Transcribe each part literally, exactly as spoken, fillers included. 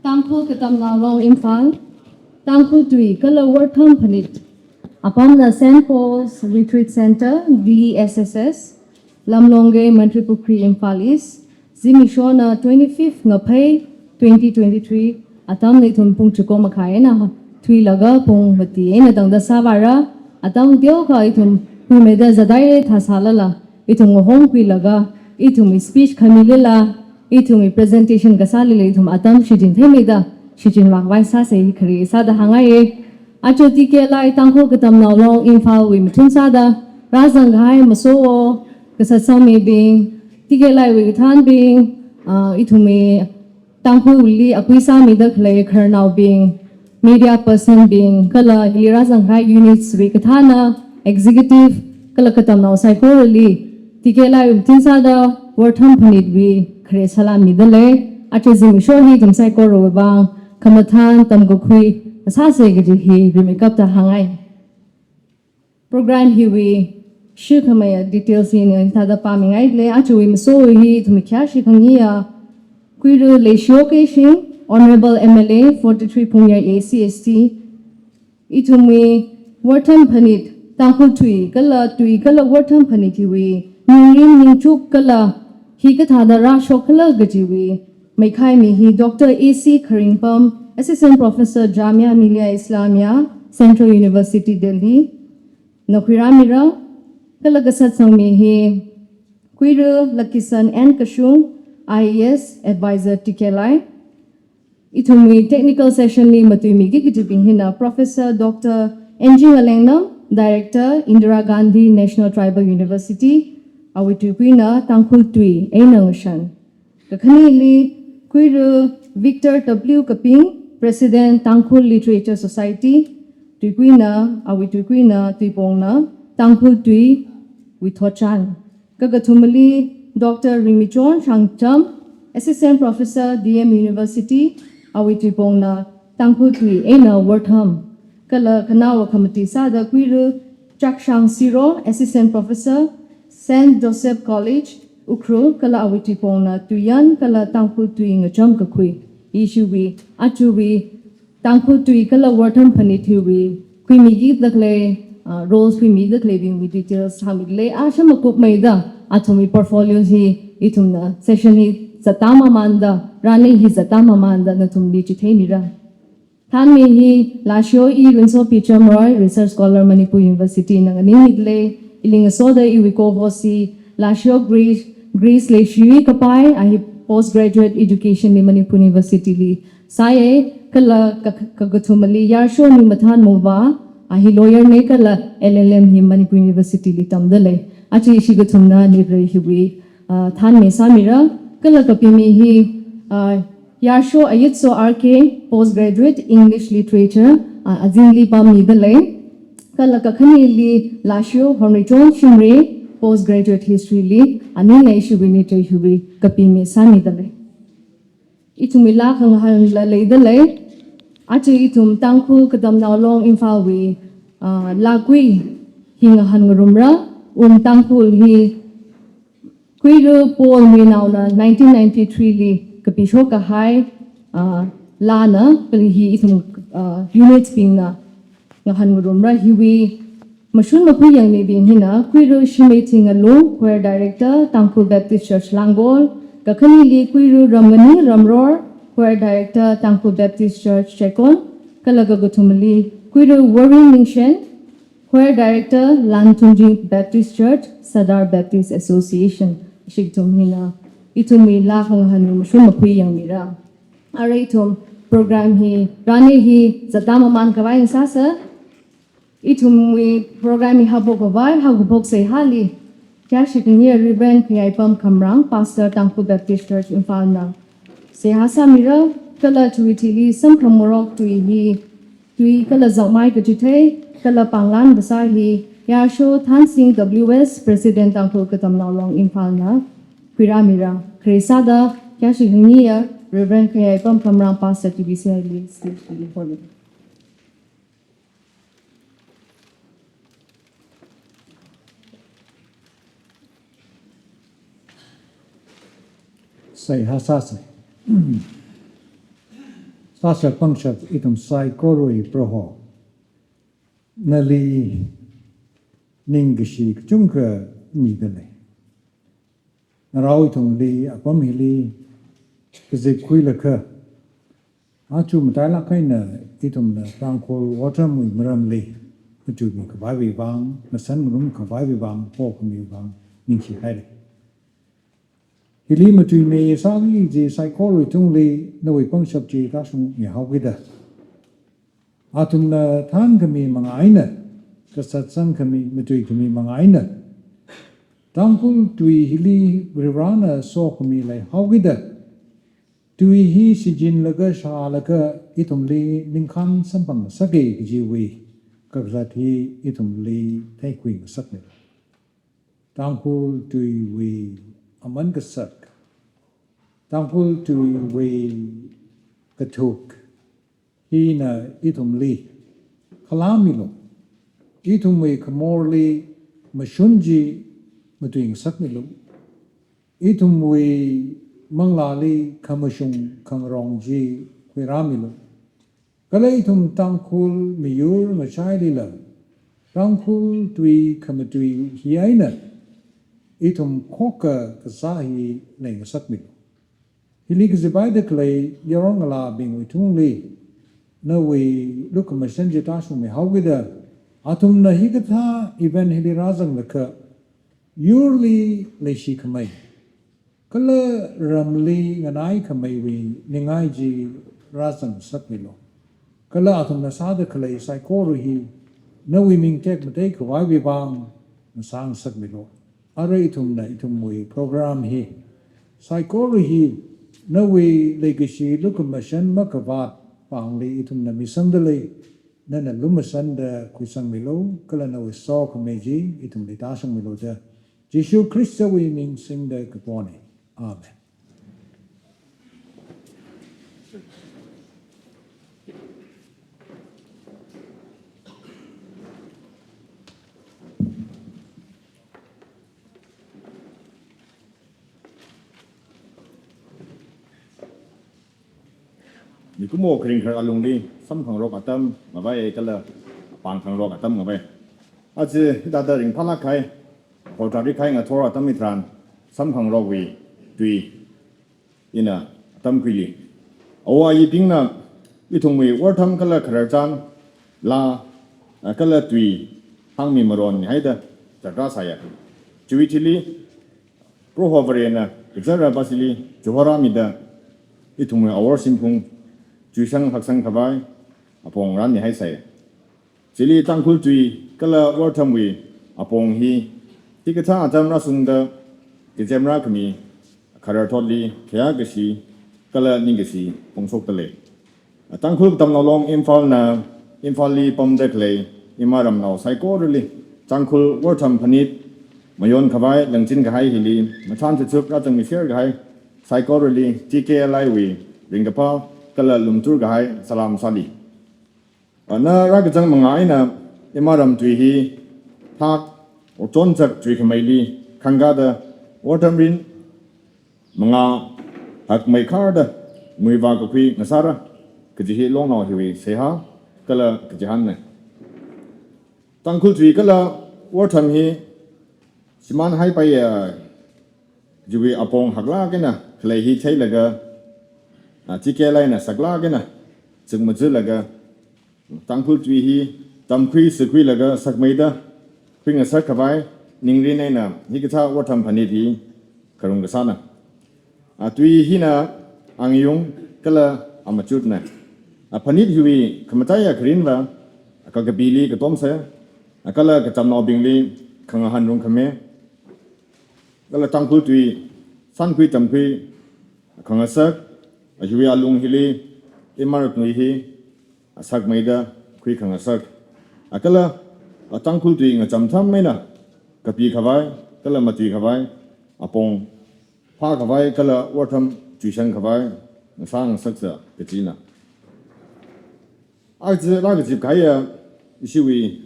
Tangkhul Katamnao Long Imphal, Tangkhul Tui kala Wortham Phanit, apamna Saint Paul's Retreat Centre, D S S S, Lamlongge, Mantripukhri, Imphal East, zimikshona twenty-fifth Ngaphei twenty twenty-three, atamna ithum pung chiko makhai eina thuilaga pung mati eina tangda sāvāra, atam teokha ithum huimeida zadaire thāsālala, ithum ngahongkhuilaga, ithumwui speech khamilila, ithumwui presentation kasālila, ithum atam shichin theimeida, shichin vākhavai sāsa hi khare sāda hāngngaiye. Aja T K L I Tangkhul Katamnao Long Imphal wui mathun sāda, rāzang kahai maso-o, kasatsangbing, T K L I wui kathānbing, ah, ithumwui Tangkhulli akui sāmida khalei khararnaobing, media person bing, kala hili rāzang kahai units wui kathāna, executive, kala katamnao saikorali, T K L I wui mathun sāda, Wortham Phanitwui khare salam midalei, aja zimiksho hi ithum saikorawui vang, khamathān tamkakhui sāsa kaji hi rimeikapta hāngngai. Program hiwui shikhamei details hi ina hithāda pāmingailei, ajawui maso hi ithum khayāshi khangayi, Kuiru Leishiyo Keishing, Honourable M L A forty-three Phungyar A C S T, ithumwui Wortham Phanit, Tangkhul Tui kala Tui kala Wortham Phanit hiwui ningrim ningchuk kala hikathāda rāshok khala kajiwui meikhaimi hi Doctor A C Kharingpam, Assistant Professor, Jamia Millia Islamia, Central University, Delhi, na khuirāmira, kala kasatsangmi hi Kuiru Lakisan N Kashung, I A S Advisor, T K L I. Ithumwui technical session li matuimiki kajibing hina Professor Doctor N G Ngalengnam, Director, Indira Gandhi National Tribal University, awui tuikuina Tangkhul Tui eina ngashan. Kakhaneli, Kuiru Victor W Kaping, President, Tangkhul Literature Society, tuikuina, awui tuikuina, tuipongna, Tangkhul Tuiwui thotchan. Kakathumali, Doctor Ringmichon Shangcham, Assistant Professor, D M University, awui tuipongna, Tangkhul Tui eina Wortham. Kala khanaowa khamati sāda Kuiru Chakshang Siro, Assistant Professor, Saint Joseph College, Ukhrul, kala awui tuipongna Tuiyan kala Tangkhul Tui ngacham kakhui. Ishiwui, ajawui, Tangkhul Tui kala Wortham Phanit hiwui, khuimikida khalei, ah, roles khuimida khaleibingwui details hāngmilei, asham makupmeida, athumwui portfolios hi, ithumna session hi zatda mamānda, rani hi zatda mamānda, nathumli chitheimira. Thānmi hi Lashiyo E Rinsopi Chamroy, Research Scholar, Manipur University na nganingmilei, ili ngasoda iwui co-host hi Lashiyo Grace, Grace Leishiyo Kapai, a hi Postgraduate Education li Manipur University li sāye, kala ka-, kakathumali Yarsho Ningmathan Mungva, a hi lawyer ne kala L L M hi Manipur University li tamdalei. Aja ishi kathumna nirei hiwui, ah, thānmi sāmira, kala kapimi hi, ah, Yarsho Ayitso R K, Postgraduate English Literature, ah, azingli pāmmidalei, kala kakhaneli Lashiyo Honrichon Shimray, Postgraduate History li, anina ishiwui nirei hiwui kapimi sāmidalei. Ithumwui laa khangahānla leidalei, aja ithum Tangkhul Katamnao Long Imphalwui, ah, laakui hi ngahānngarumra, Wung Tangkhul hi Kuiru Paul Muinaona nineteen ninety-three li kapishok kahai, ah, laana, kali hi ithum, ah, units bingna ngahānngarumra hiwui mashun makhui yangmibing hina, Kuiru Shimei Thingalung, Choir Director, Tangkhul Baptist Church Langol, kakhaneli Kuiru Ramnganing Ramror, Choir Director, Tangkhul Baptist Church Checkon, kala kakathumali Kuiru Waring Ningshen, Choir Director, Lanthunjing Baptist Church, Sadar Baptist Association. Ishi kathum hina, ithumwui laa khangahān mashun makhui yangmira. Arui ithum program hi, rani hi zatda mamānkhavai sāsa. Ithumwui program hi haophokkhavai, haokaphok seihāli, khayāshi khangayi Reverend Khayaipam Khamrang, Pastor, Tangkhul Baptist Church Imphal na seihā sāmira, kala chiwui thili samphang ngarok tui hi, tui kala zakmai kachithei, kala pānglan kasā hi, Yarsho Thansing W S, President, Tangkhul Katamnao Long Imphal na khuirāmira. Khare sāda, khayāshi khangayi Reverend Khayaipam Khamrang, Pastor, T B C I li stage li holi. Seihā sāsa. Sāshap pangshap ithum saikorawui Proho, nali ningkashi kachungkha midalei. Ngarao ithumli apam hili kazipkhuilaga, aja matailāk eina ithumna Tangkhul War Time wui maramli matuimi khavaiwui vang, ngasān ngarumkhavaiwui vang, pokhami vang ningshi haira. Hili matuimi sāki kaji saikorawui tungli nawui pangshap chi tāshungmihaokida, athumna thānkhami manga eina, kasat sangkhami, matuikhami manga eina, Tangkhul tui hili Varivarana sokhami leihaokida, tui hi shichinlaga shālaga ithumli ningkhān samphang ngasaka kajiwui kakhalat hi ithumli theikhui ngasakmilu. Tangkhul tuiwui aman kasak, Tangkhul tuiwui kathuk hina ithumli khalāmilu. Ithumwui khamorli mashun chi matui ngasakmilu. Ithumwui manglāli khamashung khangarong chi khuirāmilu. Kala ithum Tangkhul miyur ngachailila, Tangkhul tui khamatui hi eina ithum khokkha kasā hi leingasakmilu. Hili kaziphaida khalei yaron ngalābingwui tungli nawui lukhamashan chi tāshungmihaokida, athumna hikathā event hili rāzanglaga yurli leishikhamei, kala ramli nganaikhameiwui ningai chi rāzang ngasakmilu. Kala athumna sāda khalei saikora hi nawui ming tekmatei khavaiwui vang ngasā ngasakmilu. Arui ithumna ithumwui program hi, saikora hi nawui leikashi lukhamashan makhavāt pāngli ithumna misangdalei, nana lumashanda khuisangmilu, kala nawui sokhamei chi ithumli tāshungmilu da Jishu Khristawui ming singda kapona. Amen. Mikumo kharing khar alungli samkhangarok atam ngavai kala pāngkhangarok atam ngavai. Aja hithāda ringphālāk kahai, hotrāri kahai ngathor atam hitharan samkhangarokwui tui ina atam khuili. Awo ayibingna ithumwui War Time kala khararchan, laa, a, kala tui hāngmi maronmi haida zatrā sāya. Chiwui thili, Proho Varena kazara basili chihorāmida ithumwui awor shimphung chuisang haksang khavai apong rānmi haisai. Chili Tangkhul tui kala War Time wui apong hi hikathā atam rāshungda kazem rākhami khararthotli khayākashi kala ningkashi phongshokdalei. Tangkhul Katamnao Long Imphalna, Imphalli pamda khalei ima ramnao saikorali Tangkhul War Time phanit mayon khavai langchin kahai hili mathān chachuk rāzangmiser kahai saikorali T K L I wui ringkaphā kala lumtur kahai salam sāli. Ana rākazang manga eina ima ram tui hi thak, ochon chak chuikhameili khangkāda War Time rin manga hakmeikharda nguivā kakhui ngasāra kaji hi longnao hiwui seihā kala kachihānna. Tangkhul tui kala War Time hi shimānhaipaiya kajiwui apong haklāk eina khalei hi theilaga, a, T K L I na saklāk eina chukmajalaga Tangkhul tui hi tamkhui sakhuilaga sakmeida khuingasak khavai ningrin eina hikathā War Time phanit hi kharung kasāna. A, tui hina angayung kala amachutna. A, phanit hiwui khamataiya kharinva kakapili katomsa, a, kala katamnaobingli khangahān rungkhame, kala Tangkhul tui sānkhui tamkhui khangasak, a, hiwui alung hili ima ram tui hi sakmeida khui khangasak. A, kala, a, Tangkhul tui ngacham tham eina kapi khavai kala matui khavai, apong phā khavai kala War Time chuishang khavai ngasā ngasaksa kajina. Aja rākazip kahaiya ishiwui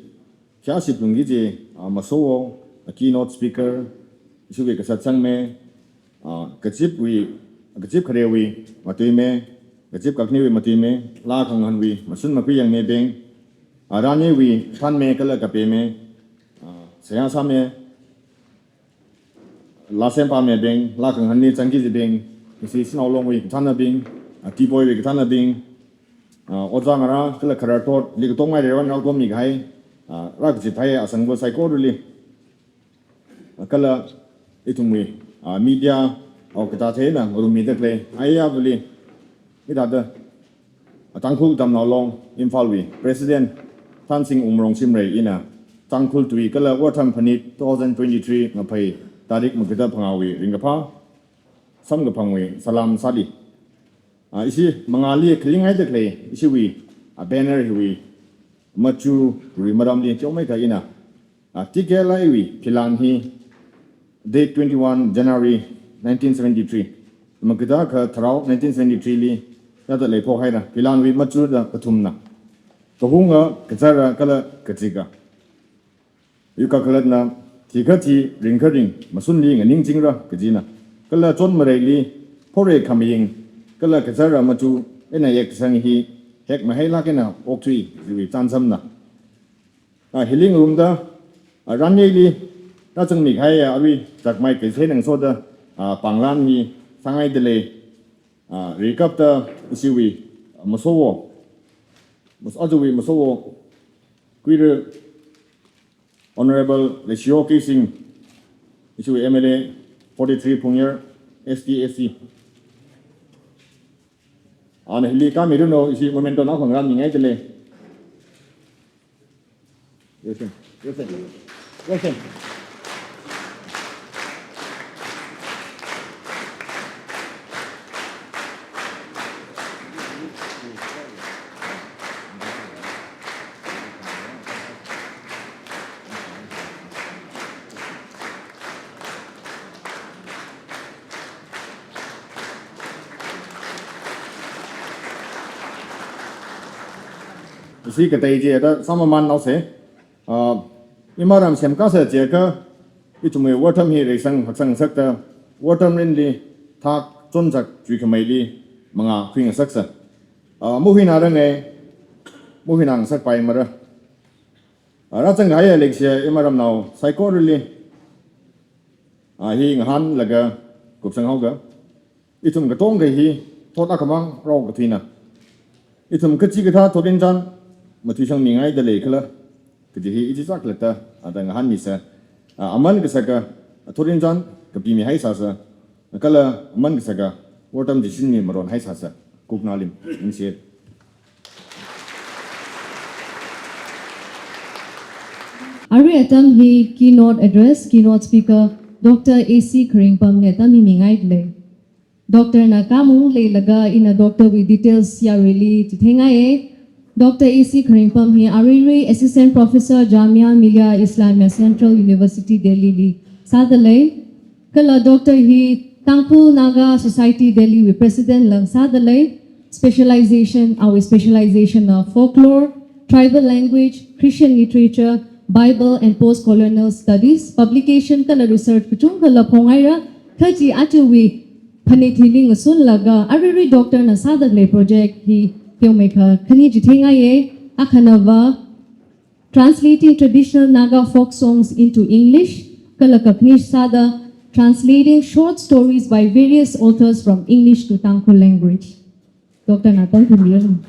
khayāship lungki kaji, a, Masowo, a, keynote speaker, ishiwui kasat sangme, a, kazipwui, kazip kharewui matuime, kazip kakhaniwui matuime, laa khangahānwui mashun makhuiyangnebing, a, raniwui thanme kala kapeme, a, seihā sāme, laa sempamebing, laa khangahānli zangki kajibing, ishi Shanao Longwui kathānnabing, a, Tipoiwui kathānnabing, a, ojā ngarā kala khararthotli katongmeida rānao kommikahai, a, rākazip kahai asangva saikorali, a, kala ithumwui, a, media, a, okatā theina ngarummida khalei, ayavali, hithāda, a, Tangkhul Tamnao Long, Imphalwui President Thansing Wungmarong Shimray ina Tangkhul Tui kala Wortam Phanit two thousand twenty-three Ngaphei tarik magada phangāwui ringkaphā samkaphangwui salam sāli. A, ishi mangāli khalingaida khalei ishiwui, a, banner hiwui machuwui maramli teomeikha ina, a, T K L I wui philan hi date twenty-one January nineteen seventy-three, magada akha Tharao nineteen seventy-three li yāda leiphok haira. Philanwui machuda kathumna, kahunga, kazara kala kazika. Yukkha khalatna, thikha thi, ringkha ring, mashunli nganingchingra kajina. Kala chonmareili phorei khamaying kala kazara machu eina yekkasang hi hekmahailāk eina okthui kajiwui chānjamna. A, hili ngarumda, a, ranyeili rāzangmikahai, a, arui chakmai kaise nangsoda, a, pānglan hi sāngaida lei, a, rikapta ishiwui, a, masowo, mas-, ajawui masowo, Kuira Honorable Leishiyo Keishing, ishiwui M L A forty-three Phungyar, S T, S C. Ana hili kāmiruno, ishi memento na khongram ningai tele. Yes, sir. Yes, sir. Yes, sir. Ishi katei chida sāmamān naose. Ah, imaram semkasa chiakha, ithumwui Wortam hi reisang haksang ngasakta, Wortam rinli thak chonzak chuikhameili mangā khuingasaksa. Ah, muhina rangai, muhina ngasakpaimara. Ah, rāzangkahai leikashiya imaramnao saikorali, ah, hi ngahānlaga kupsang haoga. Ithum katonga hi thot akhamang rao kathuina. Ithum kachikathā thot injan mathuisangmingaida leikhala kaji hi ichichā khalatta, ah, da ngahānmisa. Ah, aman kasaka, ah, thot injan kapimihaisāsa. Kala aman kasaka Wortam jishinmi maronhaisāsa. Kuknalim, ningshi. Arui atam hi keynote address, keynote speaker, Doctor A C Kharingpamli atam hi mingaile. Doctor na kamung leilaga ina Doctor wui details yaruili chitheingai. Doctor A C Kharingpam hi aruirui Assistant Professor Jamia Millia Islamia Central University Delhi li sādalei. Kala Doctor hi Tangkhul Naga Society Delhi wui President la sādalei. Specialization, awui specialization na folklore, tribal language, Christian literature, Bible and post-colonial studies, publication kala research kachungkhala phonghaira, kha chi ajawui phanit hili ngasunlaga aruirui Doctor na sādalei project hi teomeikha khani chitheingai. Akhanava, translating traditional Naga folk songs into English, kala kakhani sāda translating short stories by various authors from English to Tangkhul language. Doctor na thank you.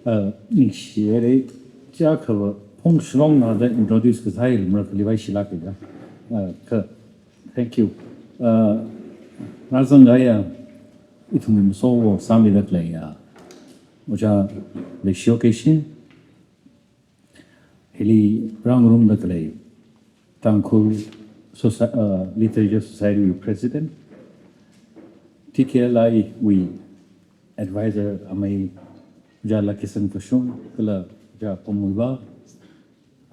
Uh, ningshihaira, chiakha phongshong nada introduce kasā hi lamra kaliwai shilak ida. Uh, kha, thank you. Uh, rāzangkahai, ithumwui masowo sāmida khalei, uh, Ojā Leishiyo Keishing, hili rāngarumda khalei Tangkhul Soci-, uh, Literature Society wui President, T K L I wui Advisor amei Ojā Lakisan Kashung, kala Ojā Pomwuiba,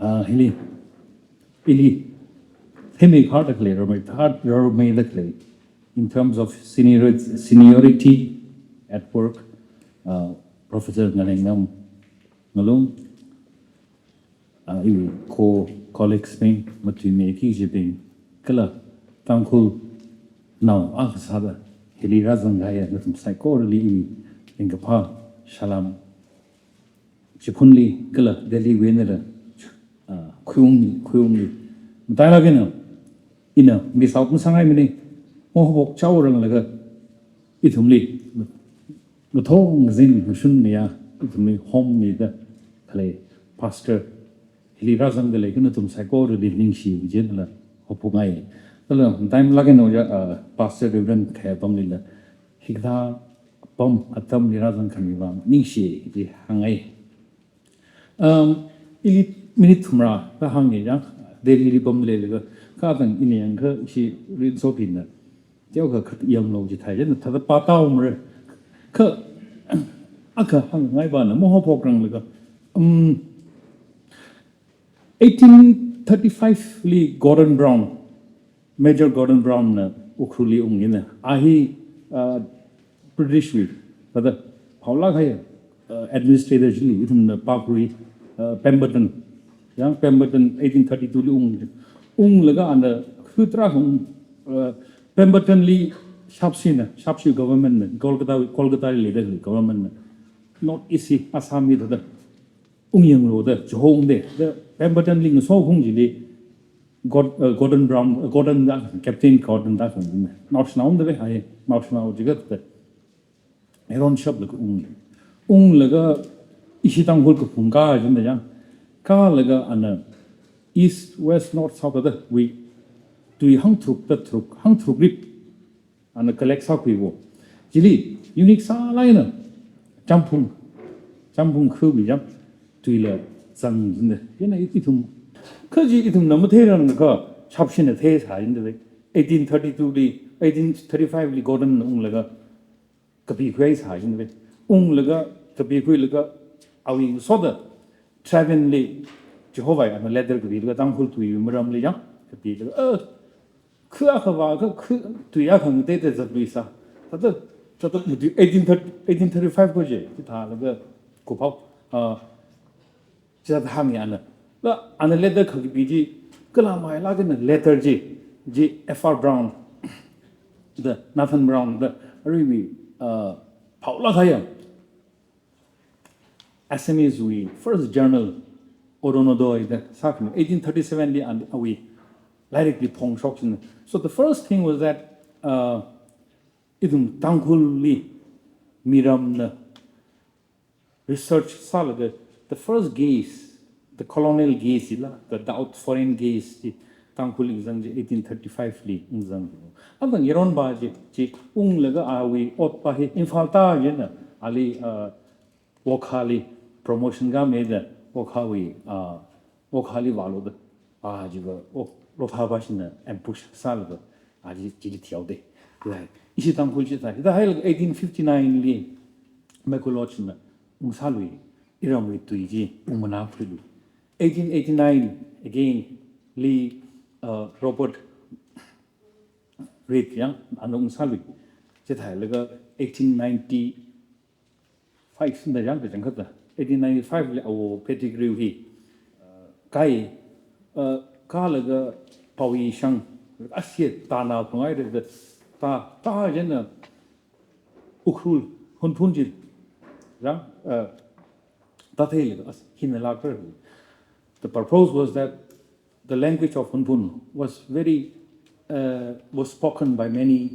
ah, hili, ili, himi khar da khalei, rarmei, thar, rarmeida khalei, in terms of senior-, seniority at work, uh, Professor Ngalengam Ngalung, ah, iwui co-, colleagues bing, matuimi kajibing, kala Tangkhul Nao akha sāda hili rāzangkahaiya nathum saikorali iwui ringkaphā salam chiphunli kala Delhiwui eina la, ah, khuiung, khuiungli matailāk eina ina miss out masāngaimana. Mohopok chaoranglaga ithumli ngathor ngazin khuishun ngayā, ithumli home mida khalei pastor hili rāzangda leikha nathum saikorali ningshi kaji la haophokngai. Kala matailāk eina ya, ah, Pastor Reverend Khayapamli la hikathā apam atamli rāzangkhami vang ningshi kaji hāngngai. Um, ili minute thumrā kahāngya, Delhili pamda leilaga, kathang ina yangkha ishi Rinso Pina teokha khat yanglu jithai, jana thāda pātao mara. Kha, akha hāngngai pana, mohopokranglaga, um, eighteen thirty-five li Gordon Brown, Major Gordon Brown na Ukhrulli ungna. A hi, uh, British wui, thāda phaolāk kahai, uh, administrator chili ithumna pākhui, uh, Pemberton. Yang Pemberton eighteen thirty-two li ung, unglaga ana khutra hung, uh, Pemberton li Shapshi na, Shapshi government na, Kolkata, Kolkata li leida government na, North East hi Assam li thāda ungyanglu da, chihongda, da Pemberton li ngaso hung chili, God-, uh, Gordon Brown, uh, Gordon da, Captain Gordon da, naoshinao da ve, hai, naoshinao jiga da, Heron Shop laga ung. Unglaga ishi Tangkhul kaphung kajina yang, kalaga ana East, West, North, South da, wui, tui hangtharuk da tharuk, hangtharuk rip, ana collect sākhuiwo. Chili, unique sālāk eina, Champhung, Champhung khawui yam, tuila zang jina. Yana ithum. Kha chi ithumna matheirangkha, Shapshina theisā jina ve. Eighteen thirty-two li, eighteen thirty-five li Gordon na unglaga, kapikhui sā jina ve. Unglaga, kapikhuilaga, awui ngasoda, Trevin li, Jehovah ana letter kapilaga Tangkhul tui maramli yang, kapilaga, uh, khu akha vākha, khu tui akha ngateida zatluisā. Thāda, thāda matui eighteen thirty, eighteen thirty-five ko je, chithālaga, kuphao, uh, chithāda hāngi ana. La, ana letter kha kapi chi, kala mailāk eina letter chi, chi F R Brown, da Nathan Brown, da aruiwui, uh, phaolāk kahai Assamese wui first journal, Orunodoi da sākhami, eighteen thirty-seven li ana awui lairikli phongshok jina. So the first thing was that, uh, ithum Tangkhulli miramna research sālaga, the first gaze, the colonial gaze ila, the doubt foreign gaze chi, Tangkhulli zang chi eighteen thirty-five li zang. Athang Yaronba chi, chi unglaga awui otpa hi Imphal tā jina, ali, uh, Wokhali promotion kāmida, Wokhawui, uh, Wokhali vālu da, a jiva, oh, Lotha bashina ambush sālaga, a ji, chili thihaoda. Like, ishi Tangkhul chithā, hithā hailaga eighteen fifty-nine li, McCulloch na ungsālui, iramwui tui chi, ungmanākhuilu. Eighteen eighty-nine, again, li, uh, Robert Reid yang, ana ungsālui. Chithālaga eighteen ninety-five na yang kachangkhatta. Eighteen ninety-five li awo Pettigrew hi, uh, kai, uh, kalaga Paoyishang, asia tāna phungai re, tā, tā jina Ukhrul, Hunphun chi, yang, uh, tāthei le, as, hina lākra. The purpose was that the language of Hunphun was very, uh, was spoken by many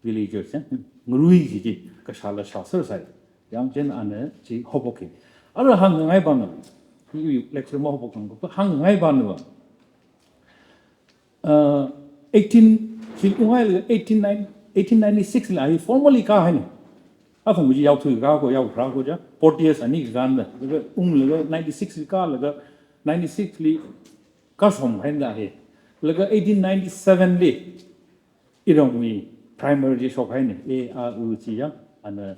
villagers, eh? Ngarui chi chi, kashāla shāser sai. Yang chen ana chi hopok ki. Ara hāngngai pana, lecture ma hopok hāng, hāngngai pana. Uh, eighteen, chi ungai le eighteen nine, eighteen ninety-six la hi formally kāhaina. Athang chi yaothui rāko, yaorāko ja, Porteous ani kanda, laga unglaga ninety-six li kālaga, ninety-six li kāshom haina hi. Laga eighteen ninety-seven li, iramwui primer chi shok haina, A, A, U chi ya, ana,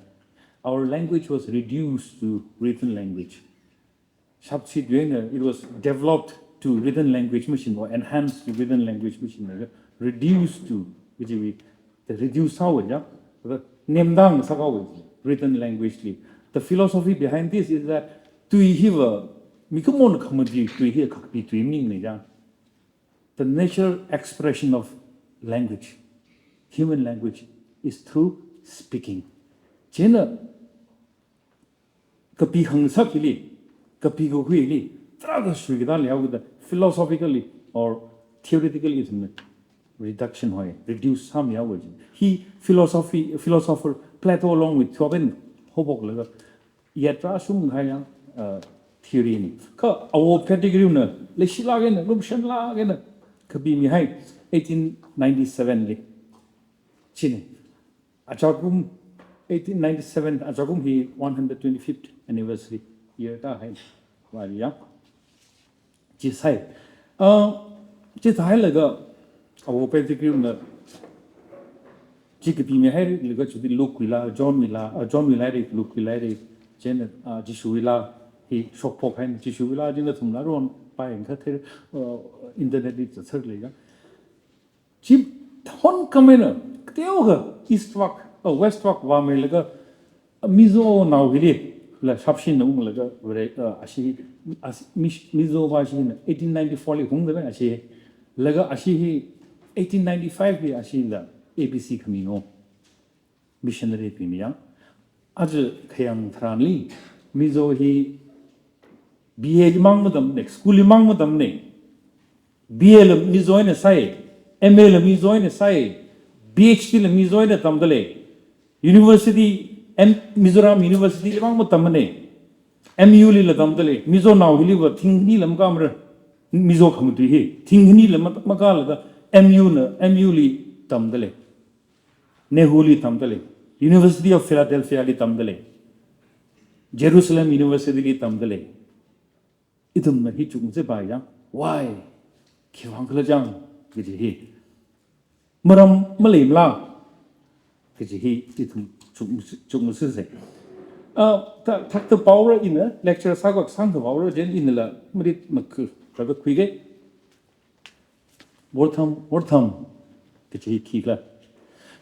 our language was reduced to written language. Shapshi tuina, it was developed to written language machine or enhanced to written language machine, reduced to, which we, the reduce how, ya, the nemdang sākhaowa, written language li. The philosophy behind this is that tui hiva, mikumona khamati tui hi kakapi tui maningmana ya. The natural expression of language. Human language is through speaking. Chieina kapi khangasak hili, kapi kakhui hili, tarākha shuikida leihaoda philosophically or theoretically ithumna reduction hoi, reduce sāmihaowa chi. Hi philosophy, philosopher Plato along with Thoben hopoklaga yatra sum hai yang, uh, theory ni. Kha awo Pettigrewna leishilāk eina, lumshanlāk eina kapimihai eighteen ninety-seven li. Chini. Achakum eighteen ninety-seven, achakum hi one hundred twenty-fifth anniversary year tāhai. Wali yang. Chi sai. Uh, chi thāhailaga awo Pettigrewna chi kapimihailaga chili Luke wui laa, John wui laa, uh, John wui laa ri, Luke wui laa ri, chieina, uh, Jishu wui laa hi shokphok haina, Jishu wui laa chieina thumla ron pai kha thei, uh, internet li zatsar leiya. Chi thon kamena, teokha eastward, uh, westward vāmeilaga, Mizonao hili la shapshin unglaga, vare, uh, ashi, ashi, Miz-, Mizo va ashina eighteen ninety-four li hungda ashi, laga ashi hi eighteen ninety-five li ashila A B C khami ngo. Missionary pimi yang. Aja khayang tharanli, Mizo hi B A li mang matamne, school li mang matamne. B A la Mizo eina sai, M A la Mizo eina sai, P H D la Mizo eina tamdalei. University, M-, Mizoram University li mang matammane. M U li la tamdalei. Mizonao hiliva thingni lam kamra. Mizo khamatui hi. Thingni lam mak-, makalaga M U na, M U li tamdalei. NEHU li tamdalei. University of Philadelphia li tamdalei. Jerusalem University li tamdalei. Ithumna hi chukngasapai yang. Why? Khiwuivang khala chang kaji hi. Maram maleimala kaji hi ithum chuk-, chukngasasai. Ah, ta, thakta paora ina, lecture sākwa sangta paora chieina inala marit makhu, kaba khuike. Wortham, Wortham kaji hi khikhala.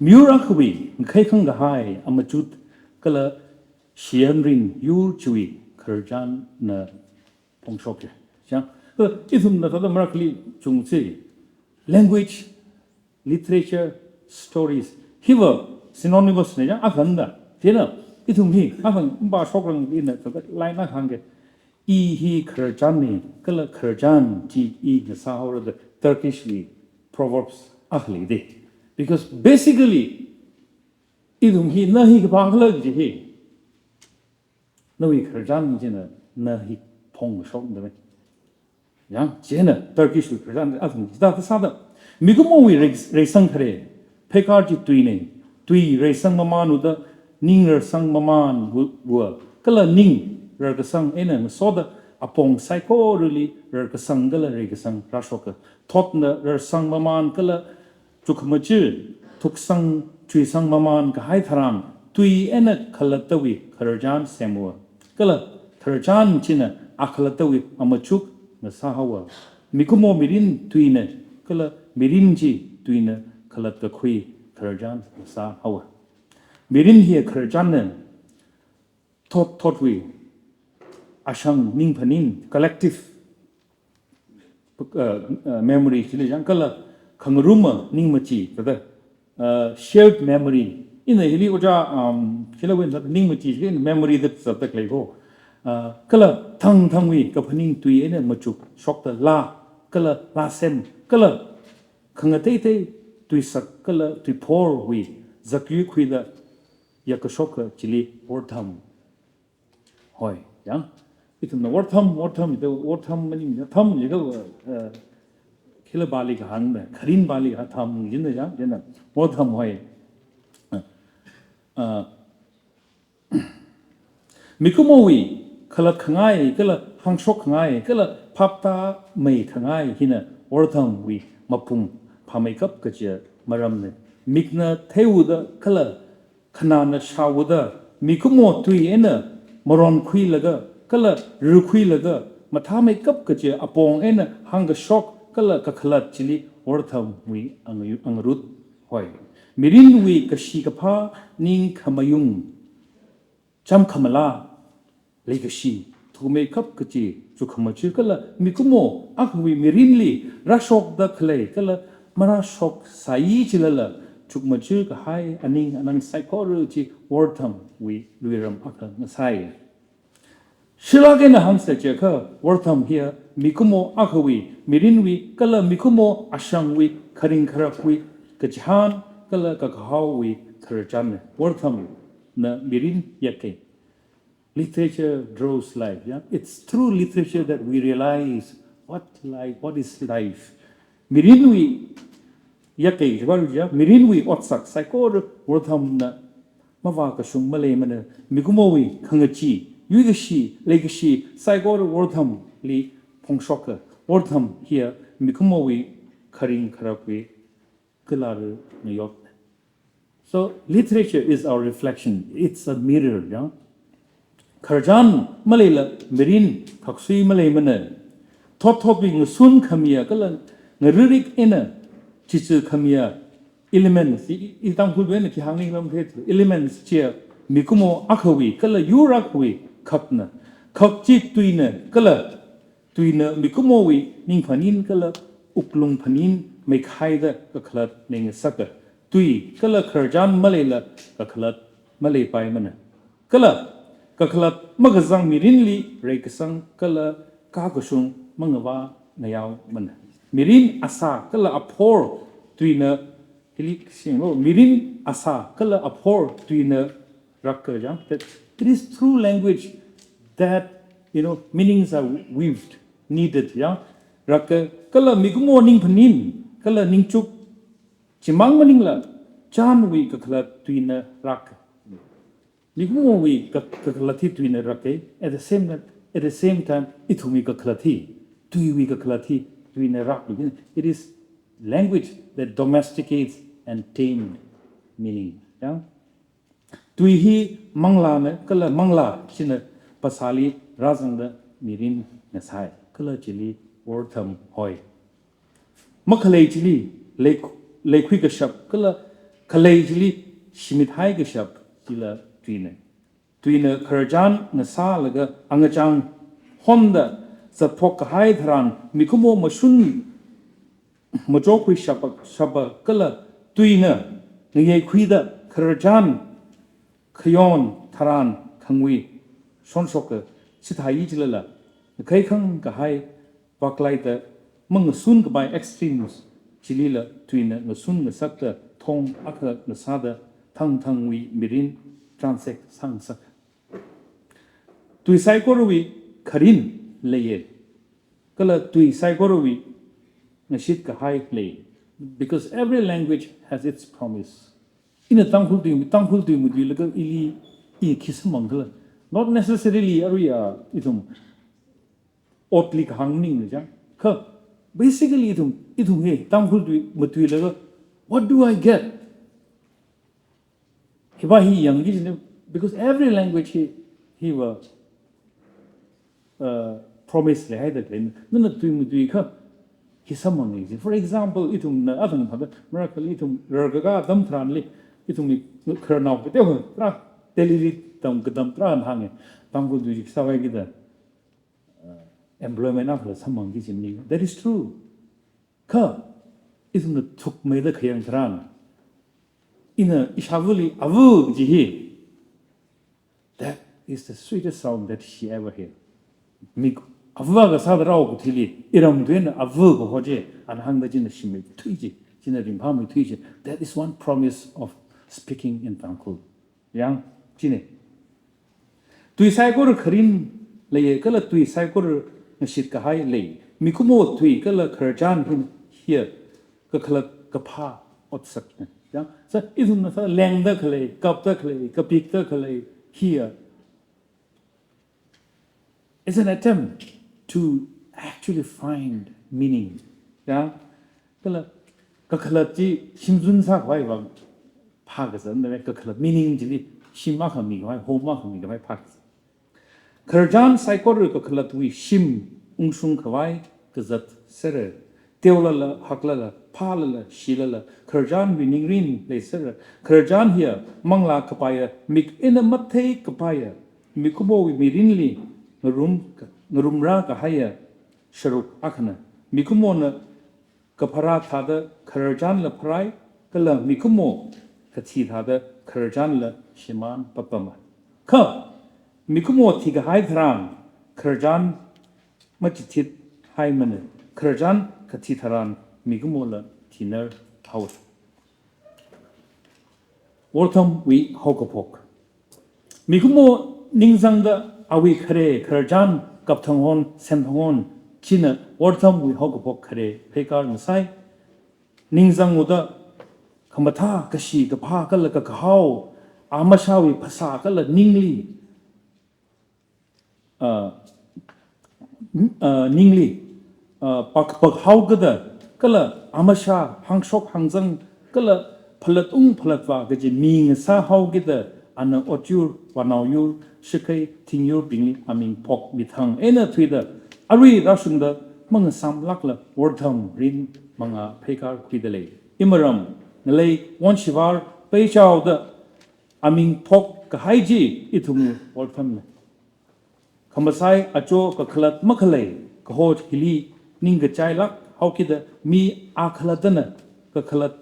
Miyur akhawui ngakhai khangahai amachut kala shiyanrin yur chiwui khararchanna phongshokki. Chang, eh, ithumna thāda marakhali chungsi language, literature, stories. Hiva synonymous ne chang akhanda. Chieina, ithum hi, akhang mba shokrang ina thāda line akhangke. I hi khararchanne, kala khararchan chi i ngasāhaora da Turkish li proverbs akhaleide. Because basically, ithum hi na hi kapā khala kaji hi. Nawui khararchan china na hi phongshokdame. Yang, chieina Turkish wui khararchan athum hithāda sāda. Mikumowui rei-, reisang khare, phekar chi tuine, tui reisang mamānwuida, ning rarsang mamānwuiva, kala ning rarkasang eina ngasoda, apong saikorali rarkasang kala reikasang rāshoka. Thotna rarsang mamān kala chukhamaja, thuksang, chuisang mamān kahai tharan, tui eina khalattawui khararchan semhaowa. Kala khararchan china akhalattawui amachuk ngasāhaowa. Mikumo mirin tuina, kala mirin chi tuina khalatkakhui khararchan ngasāhaowa. Mirin hi khararchanna, thot thotwui ashang ning phaning, collective, uh, uh, memory chili chang kala khangaruma ningmachi thāda, uh, shared memory. Ina hili ojā, um, chila win thāda ningmachi chili memory da thāda khalei ko. Uh, kala thangthangwui kaphaning tui eina machukshokda laa, kala laa sem, kala khangateitei tuisak kala tuiphorwui zakyui khuida yakkashoka chili Wortham. Hoi, yang. Ithumna Wortham, Wortham, ito Wortham maning, ya tham, ya ka, eh, khila bali kahāngna, kharin bali kahāng tham, yinna yang, yinna. Wortham hoi. Eh, eh, mikumowui khalatkhangai, kala hāngshok khangai, kala phaptāmei khangai hina Worthamwui mapung phāmeikap kaja maramna. Mikna theihaoda kala khanāna shāhaoda, mikumo tui eina maronkhuilaga, kala rikhuilaga, mathāmeikap kaja apong eina hāngkashok kala kakhalat chili Worthamwui anga-, angarut hoi. Mirinwui kashi kaphā ningkhamayung, chamkhamala, leikashi, thuimeikap kachi, chukhamachi kala mikumo akhawui mirinli rāshokda khalei kala marāshoksai chilala, shukmajir kahai aning anang saikora chi worthamwui luiram akha ngasai. Shilak eina hāngsa chiakha wortham hiya mikumo akhawui, mirinwui kala mikumo ashangwui kharing kharakwui kachihān kala kakahaowui khararchanna. Worthamna mirin yakkei. Literature draws life. Yeah? It's through literature that we realize what life, what is life. Mirinwui yakkei, mirinwui otsak saikora worthamna mavākashung maleimana. Mikumowui khangachee, yuikashi, leikashi saikora worthamli phongshoka. Wortham hiya mikumowui kharing kharakwui kalar ngayot. So literature is our reflection. It's a mirror, yeah? Khararchan maleila mirin khaksui maleimana. Thot thotwui ngasun khamiya kala ngaririk eina chichi khamiya elements, i, i, i Tangkhulwui eina khi hāngning lam khe, elements chiya mikumo akhawui kala yur akhawui khakna. Khak chi tuina kala tuina mikumowui ning phanin kala wuklung phanin meikhaida kakhalat ngasaka. Tui kala khararchan maleila kakhalat maleipaimana. Kala kakhalat makazang mirinli reikasang kala kakashung mangavā ngayaomana. Mirin asā kala aphor tuina, hili singlo, mirin asā kala aphor tuina rakka, yeah? That it is through language that, you know, meanings are weaved, kneaded, yeah? Rakka, kala mikumo ning phanin kala ningchuk chimang maningla chānwui kakhalat tuina rakka. Mikumowui ka-, kakhalat hi tuina rakkei. At the same, at the same time, ithumwui kakhalat hi, tuiwui kakhalat hi tuina rak. It is language that domesticates and tamed meaning. Yeah? Tui hi manglāna kala manglā china phasāli rāzangda mirin ngasai. Kala chili wortham hoi. Makhalei chili lei-, leikhui kashap kala khalei chili shimit hai kashap chila tuina. Tuina khararchan ngasālaga angachang honda zatphok kahai tharan mikumo mashun machokkhui shapa, shapa kala tuina ngayeikhuida khararchan khayon tharan khangui shonshoka. Chithāi chilala, khaikhang kahai vaklaida mangasun kapai extremes chilila tuina ngasun ngasakta thong akha ngasāda thangthangwui mirin transak sāngasak. Tui saikorawui kharin leiya. Kala tui saikorawui ngashit kahai lei. Because every language has its promise. Ina Tangkhul tui, Tangkhul tui matuilaga ili i khi samphang khala. Not necessarily aruiya ithum otli kahāng maningla chang. Kha, basically ithum, ithum hi Tangkhul tui matuilaga, what do I get? Hiva hi yangki jine, because every language hi, hiva, uh, promise leihaida khalei. Nana tui matuikha, khi samphang ni. For example, ithumna athang phada, miracle ithum rarkaka atam tharanli, ithumwui khararnao kateo, tarā, Delhili tam katam tarā hānga. Tangkhul tui sāvai kida, uh, employment akhala samphangki jimni. That is true. Kha, ithumna thukmeida khayang tharan, ina ishāvali ava kaji hi, that is the sweetest sound that she ever heard. Mik ava kasāda rao kathili, iram tuina ava kaho chi, ana hāngda china shimit thui chi, china ringphāmei thui chi. That is one promise of speaking in Tangkhul. Yang, chine. Tui saikora kharin leiya kala tui saikora ngashit kahai lei. Mikumo tui kala khararchan hin hiya kakhalat kaphā otsakna. Yang, sā ithumna sā lengda khalei, kapda khalei, kapikda khalei hiya. It's an attempt to actually find meaning. Ya? Kala, kakhalat chi shimzun sākhavai vang phākazat na, kakhalat meaning chili shim akha mikhavai, home akha mikhavai phākazat. Khararchan saikora kakhalatwui shim ungshung khavai kazat sera. Teolala, haklala, phālala, shilala, khararchanwui ningrin leisera. Khararchan hiya manglā kapaiya, mik eina mathei kapaiya, mikumowui mirinli ngarum, ngarumrā kahaiya sharuk akhana. Mikumona kapharā thāda khararchanla pharai, Kala mikumo kathi thāda khararchanla shimān papama. Kha mikumo thikahai tharan khararchan machithit haimana, khararchan kathi tharan mikumola thinar haowa. Worthamwui haokaphok. Mikumo ningzangda awui khare khararchan kapthanghon semthanghon china Worthamwui haokaphok khare pheikar ngasai. Ningzang uda khamathā kashi kaphā kala kakahao, amashāwui phasā kala ningli, ah, ah, ningli, ah, pak, pak haokida, kala amashā hāngshok hāngzang, kala phalatung phalatvā kaji mi ngasā haokida, ana otyur, vānaoyur, shakhei, thingyurbingli aming phokmithang eina thuida, arui rāshungda mangasamlākla Wortham rin mangā pheikar khuida lei. Imaram, ngalei Wonshivar peichaoda aming phokkahai chi ithum Worthamna. Khamasai acho kakhalat makhalei, kaho hili ningkachailāk haokida mi akhalattana kakhalat,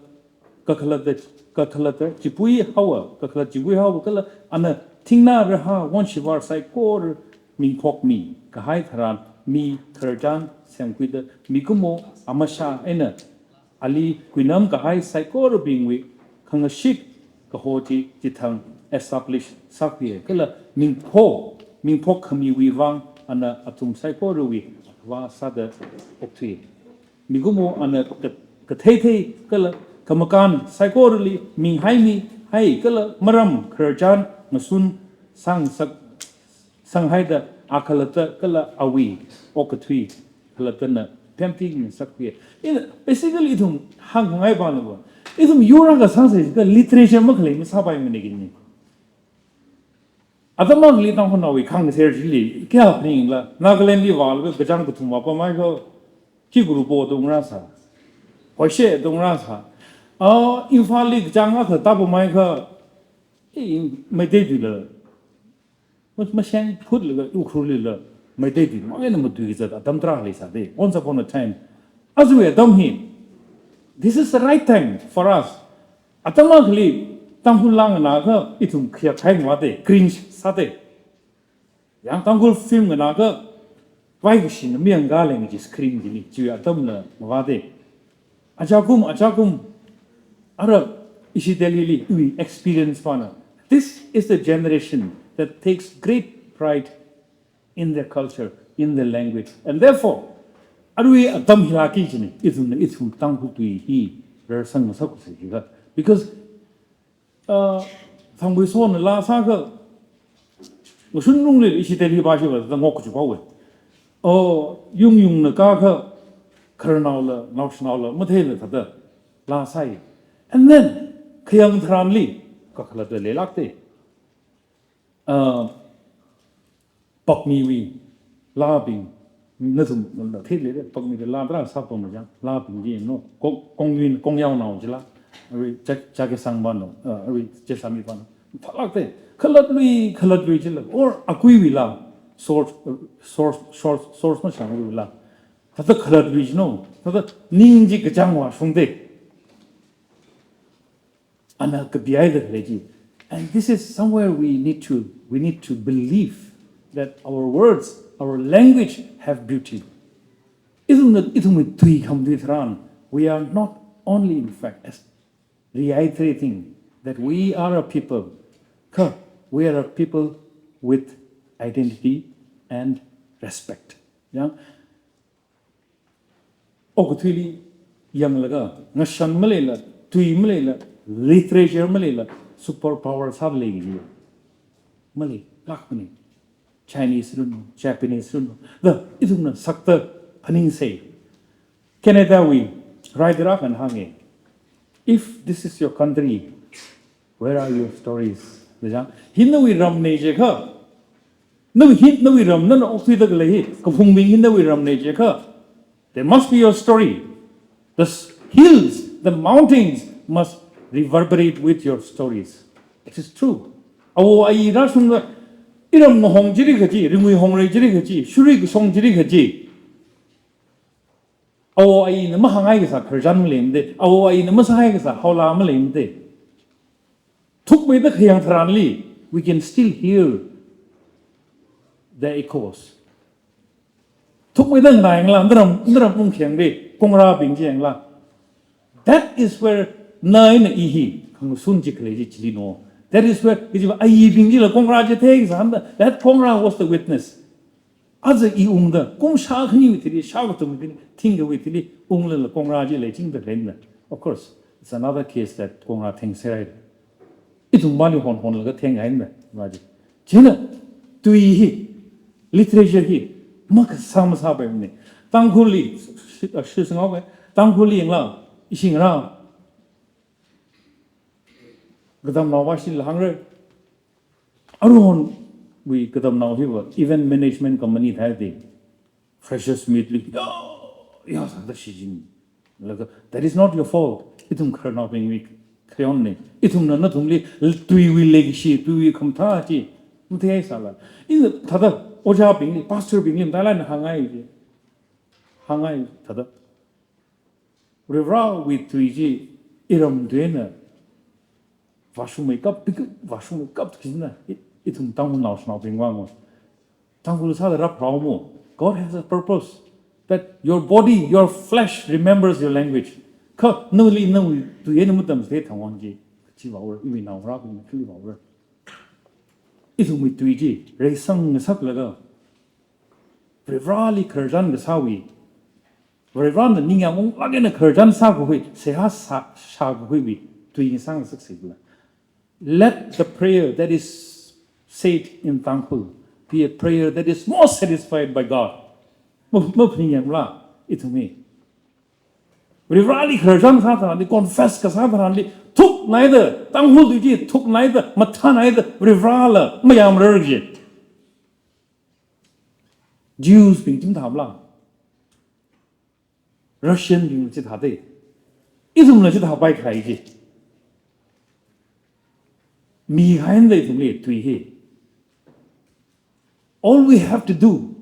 kakhalatta, kakhalatta chipui haowa, kakhalat chipui haowa kala ana thingnā rahā Wonshivar saikora ming phokmi kahai tharan mi khararchan semkhuida mikumo amashā eina ali kuinam kahai saikorabingwui khangashit kaho chi chithang establish sākhuiya kala mingpho, mingphok khamiwui vang ana athum saikorawui vā sāda okthui. Mikumo ana ka-, katheithei kala kamakān saikorali minghaimi hai kala maram khararchan ngasun sangsak, sanghaida akhalatta kala awui okathui khalattana pemting ngasakhuiya. Ina, basically ithum hāngngai pāna va, ithum yur akha sāsai kha literature makhalei masāpaimana kajina. Atam akhali Tangkhulnaowui khangser chili kayā phaningla, Nagalandli vālaga kachāng kathum vāpamhaiakha, Kikurupo da ungrāsā, Hoishe da ungrāsā. Ah, Imphalli kachāng akha tāpamhaiakha, eh, Meitei tuila ma-, masheng phutlaga Ukhrulli la Meitei tui mang eina matui kazat atam tarā leisāda. Once upon a time. Ajawui atam hi, this is the right time for us. Atam akhali Tangkhul laa nganāakha ithum khayak hai ngavāda, cringe sāda. Yang Tangkhul film nganāakha, vai kashina miyangkā leng chi screen chili, chiwui atamla ngavāda. Achakum, achakum, ara ishi Delhili iwui experience pāna. This is the generation that takes great pride in their culture, in their language. And therefore, arui atam hilāki kajina, ithumna, ithum Tangkhul tui hi rarsang ngasaksa hi kha. Because, uh, Thangpuishona laa sāakha, ngashun lungli ishi Delhi vāshiva da ngok kachi pao we. Oh, yung yungna kāakha, khararnaola, naoshinaola matheila thāda laa sāi. And then, khayang tharanli, kakhalatta leilākda. Uh, Pakmiwui laabing, nathumna theilei, Pakmiwui laa tarā sāpam majang, laabing chi no, Kong, Kongyun, Kongyaonao chila, arui Cha-, Chakhesang pāno, uh, arui Cheshami pāno. Phalākda, khalatlui, khalatlui chila, or akuiwui laa, source, uh, source, source, source mashangwui laa. Thāda khalatlui chi no, thāda ning chi kachāng vāshungda. Ana kapihaida khalei chi. And this is somewhere we need to, we need to believe that our words, our language have beauty. Ithumna, ithumwui tui khamatui tharan, we are not only, in fact, as reiterating that we are a people, kha, we are a people with identity and respect. Yeah? Okathuili yanglaga, ngashan maleila, tui maleila, literature maleila, super power sāda leili. Maleilākmana. Chinese runo, Japanese runo. Da, ithumna sakta phaningsei. Canada wui rider akhana hānga, "If this is your country, where are your stories?" Da jang, hi nawui ramna jiakha, nawui hi, nawui ram, nana okthuida khalei hi, kaphungbing hi nawui ramna jiakha, there must be your story. The s-, hills, the mountains must reverberate with your stories. It is true. Awo ayi rāshungda, iram ngahong chili kaji, ringui hongrei chili kaji, shuri kashong chili kaji. Awo ayina mahāngai kasā khararchan maleimada, awo ayina masāhai kasā haola maleimada. Thukmeida khayang tharanli, we can still hear the echoes. Thukmeida nganāyangla, naram, naram ungkhayangli, kongrābing chi yangla. That is where na eina i hi khangsun chi khalei chi chili no. That is where, kajiva ayibing chila kongrā chi thei kasā hāngda, that kongrā was the witness. Aja i ungda, kum shākhaniwui thili, shākathumwui thili, thingkawui thili, unglala kongrā chi leichingda leina. Of course, it's another case that kongrā thengser haira. Ithum mali honhonlaga thenghaina, ma chi. China, tui hi, literature hi, makasā masāpaimana. Tangkhulli, shi, shi, shingaopai, Tangkhulli yangla, ishi ngarā. Katamnao vāshila hāngra. Aruihonwui katamnao hiva event management company thāda, freshers meet li, ya, ya, sāda shichinlaga, that is not your fault. Ithum khararnaobingwui khayonna. Ithumna nathumli tuiwui leikashi, tuiwui khamathā chi matheisāla. Ina thāda ojābingli, pastor bingli, matailāk eina hāngngai chi. Hāngngai thāda. Varivarāwui tui chi iram tui eina vāshungmeikap, pik vāshungmeikap kajina, i, ithum Tangkhul naoshinaobing vang. Tangkhul sāda rāpharāomo. God has a purpose. That your body, your flesh remembers your language. Kha nali nawui tui eina matamchithei thang on chi, chi vāura, iwui naongarābing chi vāura. Ithumwui tui chi reisang ngasaklaga, Varivarāli khararchan kasāwui, Varivarāna ningyāng unglāk eina khararchan sākakhui, seihā sā, shākakhuiwui tui ngasang ngasaksei kala. Let the prayer that is said in Tangkhul be a prayer that is more satisfied by God. Ma, maphaningyangla, ithum hi. Varivarāli khararchan sā tharanli, confess kasā tharanli, thuknaida, Tangkhul tui chi thuknaida, mathānaida, Varivarāla mayāmara kaji. Jews bing chi mathāmala. Russian bing chithāda. Ithumla chithāpai khalei chi. Mihai eina ithumli tui hi. All we have to do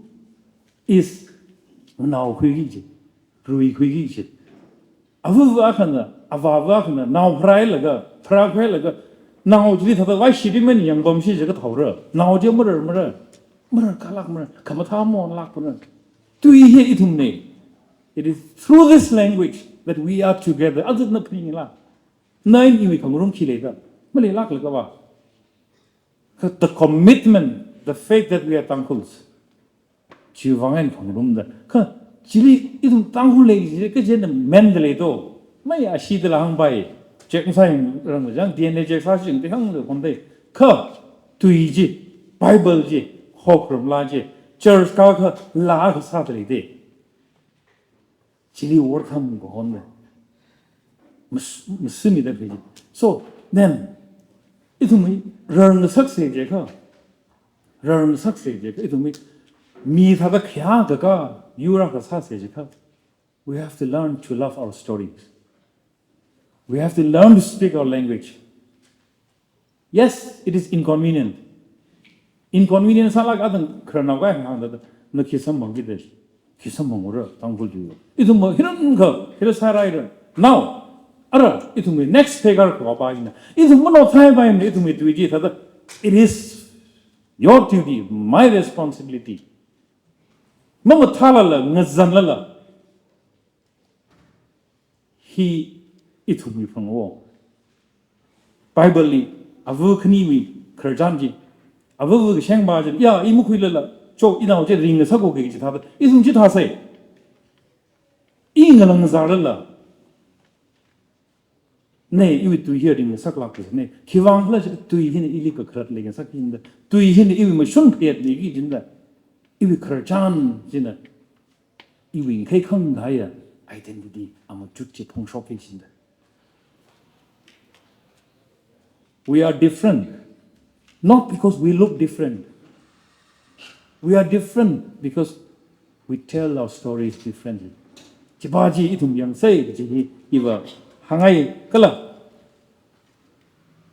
is naokhuiki kaji, ruikhuiki kaji. Avava akhana, avava akhana, nao pharāhailaga, pharākhuilaga, nao chili thāda vaishiri men yangpamshi jiakha thaora. Nao chi marar, marar, marar kalāk marar, khamathā maonlāk marar. Tui hi ithumna. It is through this language that we are together. Azatna phaningyangla. Na eina iwui khangarum khi leida. Maleilāklaga va. Kha the commitment, the faith that we are Tangkhuls. Chiwui vang eina khangarumda. Kha chili ithum Tangkhul lei chi kachina menda lei to. Mai ashee dala hāngpai. Check masāyangrang jang, D N A check sāshing te hāngda khonde. Kha tui chi, Bible chi, hokharum laa chi, church kākha laa kasā dala de. Chili work ham kahonda. Mas-, masumida phei chi. So, then, ithumwui rar ngasaksei jiakha, rar ngasaksei jiakha, ithumwui mi thāda khayā kaka, yur akha sāsei jiakha, we have to learn to love our stories. We have to learn to speak our language. Yes, it is inconvenient. Inconvenient sālaga atam khararnao kahāng hāngda, na khi samphangki de, khi samphangura, Tangkhul tui. Ithum ma hiran kha, hira sāraira. Now, ara, ithum next phei kar khavāpa ina. Ithum mano thai pai ina, ithum tui chi thāda, it is your duty, my responsibility. Mamathālala, ngazanlala. Hi ithumwui phangwo. Bible li, ava khaniwui khararchan chi, ava ava kashengpa chi, ya, i makhuilala, cho, inao chi ringngasakki kaji thāda, ithum chithāsei. I ngalang zārlala. Ne, iwui tui hi ringngasaklāka, ne. Khiwuivang khala jiakha tui hina ili kakhalat leingasakki jida. Tui hina iwui mashun phayat leiki jida. Iwui khararchan china iwui khaikhangaiya identity amachut chi phongshokki jida. We are different, not because we look different. We are different because we tell our stories differently. Chipa chi ithum yangsei kaji hi iva hāngngai kala.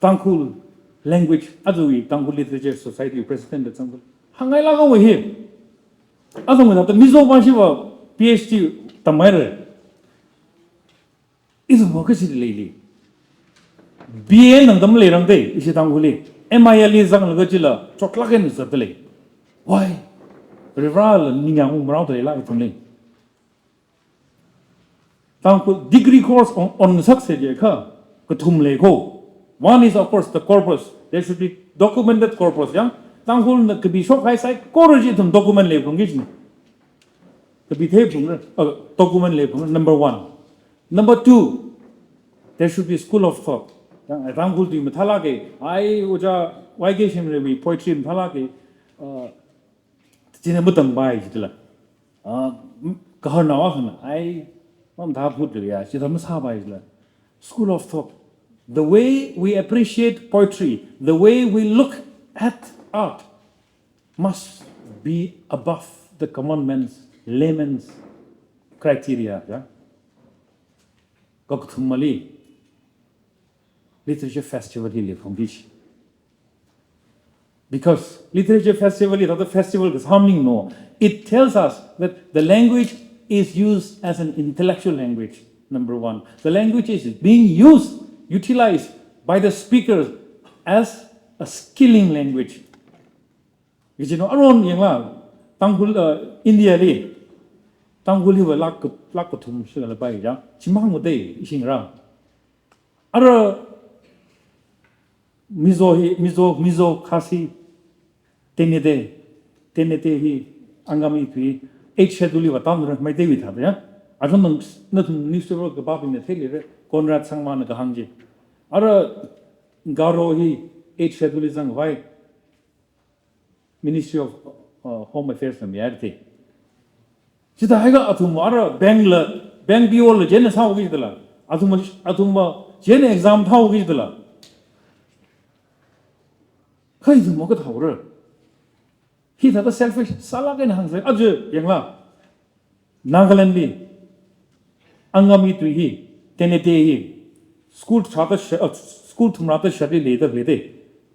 Tangkhul language, ajawui Tangkhul Literature Society president da zangda hāngngailāka wui hi. Athum hithāda Mizo pa shiva P H D tamhaira. Ithum makashi leili. B A nang tam leirang dei, ishi Tangkhulli. M I L li zanglaga chila, chotlak eina zatdalei. Why? Rivra la ningyang ung marao dalei la ithumli. Tangkhul degree course on, on success je kha, kathum lei ko. One is, of course, the corpus. There should be documented corpus, ya. Tangkhulna kapi shokhai saikora chi ithum document leiphungki jina. Kapi theiphungra, uh, document leiphungra, number one. Number two, there should be school of thought. Ya, Tangkhul tui mathālāka, ai, Ojā Y K Shimraywui poetry mathālāka, uh, china matampai jila. Ah, m-, kaharnao akhana, ai, mamathā phut ya, chithā masāpai jila. School of thought. The way we appreciate poetry, the way we look at art must be above the common man's, layman's criteria, ya. Kakathumali, literature festival hi leiphungki. Because literature festival is not a festival kasā maningmana. It tells us that the language is used as an intellectual language, number one. The language is being used, utilized by the speakers as a skilling language. Kajino aron yangla, Tangkhul, uh, India li, Tangkhul hiva lakh ka-, lakh kathum shilala pai ya, chimang mudei ishingra. Ara Mizo hi, Mizo, Mizo, Khasi, Tenyidal, Tenyidal hi Angami tui, eighth schedule li va tamra, Meiteiwui thāda ya. Athum nang, nathum newspaper kapābingna theileira, Conrad Sangmana kahāng chi. Ara Garo hi eighth schedule li zangvai, Ministry of, uh, Home Affairs na mayar thei. Chithāhaiakha athum ara bank la, bank P O la chieina sāhaoki jidala. Athum, athum chieina exam thāhaoki jidala. Kha ithum makathāhaora. Hithāda selfish sālāk eina hāngsai. Aja yangla. Nagaland li, Angami tui hi, Tenyidal hi, school tharāda sha-, uh, school thumrāda shatli leida leidei.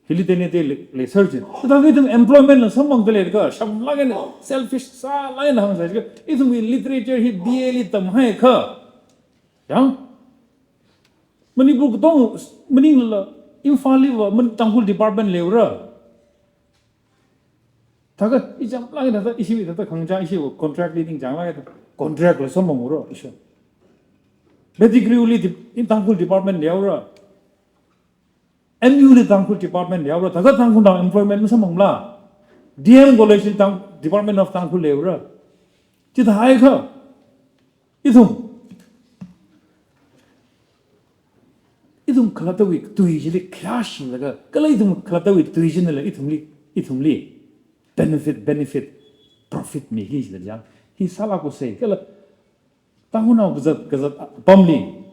Hili Tenyidal lei, leiser jin. Chithākha ithum employment la samphangda leikha, shamlāk eina selfish sālāk eina hāngsai kha, ithumwui literature hi B A li tamhaiakha. Ya? Manipur katong maningla, Imphal li va, man Tangkhul department leira. Thākha, i chāmlāk eina thāda, ishi thāda khangachā, ishi contract li ningchānglāk eina, contract la samphanghaora, ishi. Pettigrew li de-, in Tangkhul department leira. M U li Tangkhul department leira. Thākha Tangkhulnao employment masamphangmala. D M College li Tang-, Department of Tangkhul leira. Chithāhaiakha, ithum, ithum khalattawui tui chili khayāshilaga, kala ithum khalattawui tui chinala ithumli, ithumli benefit, benefit, profit miki jila ya. Hi sālākhaosei, kala Tangkhulnao kazat, kazat apamli,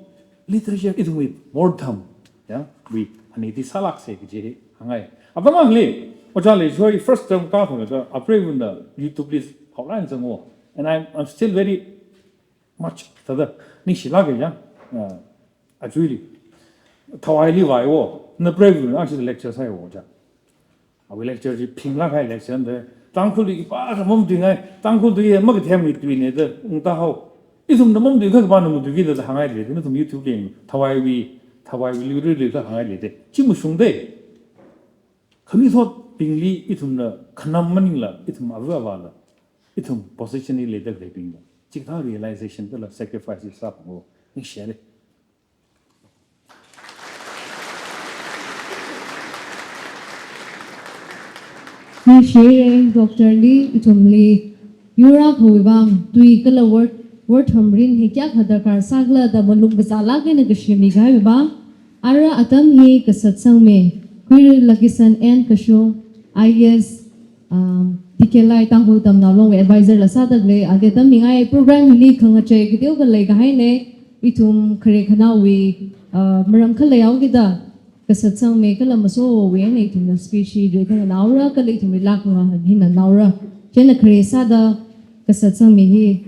literature ithumwui mortham, ya, wui, ani ti sālāksei kaji hi hāngngai. Apam akhali, Ojā Leishoi first term kathāda, apreivana YouTube li haolai zangwo. And I'm, I'm still very much thāda ningshilāka ya, uh, achuili. Thawaili vaiwo, na preivana ashi lecture sāiwo ja. Awui lecture chi phinglāk kahai lecture da. Tangkhul tui khipākha mamatuingai, Tangkhul tui hi makathemwui tuina da ungtāhao. Ithumna mamatui kha khipāna matuiki da hāngngai leida, nathum YouTube li, Thawaiwui, Thawaiwui luiruili da hāngngai leida. Chi mashungdei. Khamithotbingli ithumna khanam maningla, ithum ava avāla, ithum position li leida khaleibingla, chikathā realization kala sacrifice sāphanglo, ningshilei. Ningshiya, Doctor li, ithumli yurākhawui vang, tui kala word, word hamrin hi kayākha darkar sākhala da malung kazālāk eina kashimi kahaiwui vang, ara atam hi kasatsangmi, Khuiru Lakisan N Kashung, I A S, um, T K Lai Tangkhul Tamnao Longwui advisor la sāda khalei, ade tammingai. Program hili khangachei kateokha leikahaina, ithum khare khanaowui, uh, maram khalei haokida, kasatsangmi kala masowui eina ithumna speech hi reithangnaora, kala ithumli lākngahān hinnaora. Chieina khare sāda kasatsangmi hi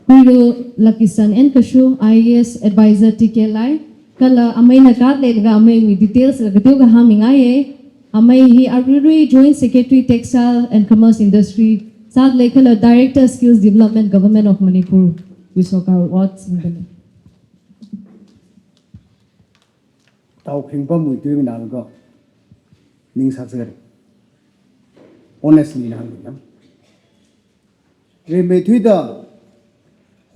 Khuiru Lakisan N Kashung, I A S advisor T K Lai, kala ameina card leilaga ameiwui details la kateokha hāngmingaiya. Amei hi aruirui Joint Secretary Textile and Commerce Industry sāda lei kala Director Skills Development Government of Manipur wui sorkar award singda lei. tao khring pamwui tui nganālaga ning sāsāra. Honestly na hānga. Rimeithuida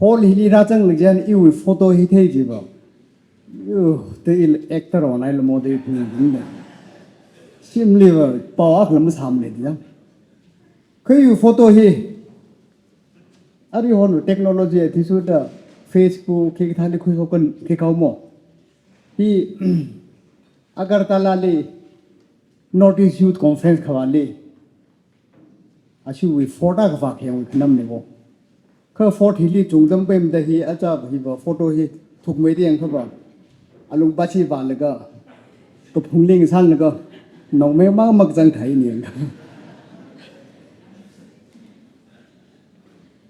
hall hili rāzanglaga iwui photo hi thei chiva, yo, te il actor onaila mo de phungda. Shimliva pao akha lam sāmana da. Kha iwui photo hi, arui hon technology athishurda Facebook khikha thāli khuihaokan khikha mo. Hi Agartala li North East Youth Conference khavāli ashiwui fort akha vākhayangwui khanamna vo. Kha fort hili chungzam paimada hi acha hiva photo hi thukmeida yangkhava, alungpa chi vālaga, kaphungli ngasānlaga, nongmei mang makzang thai ni yangkha.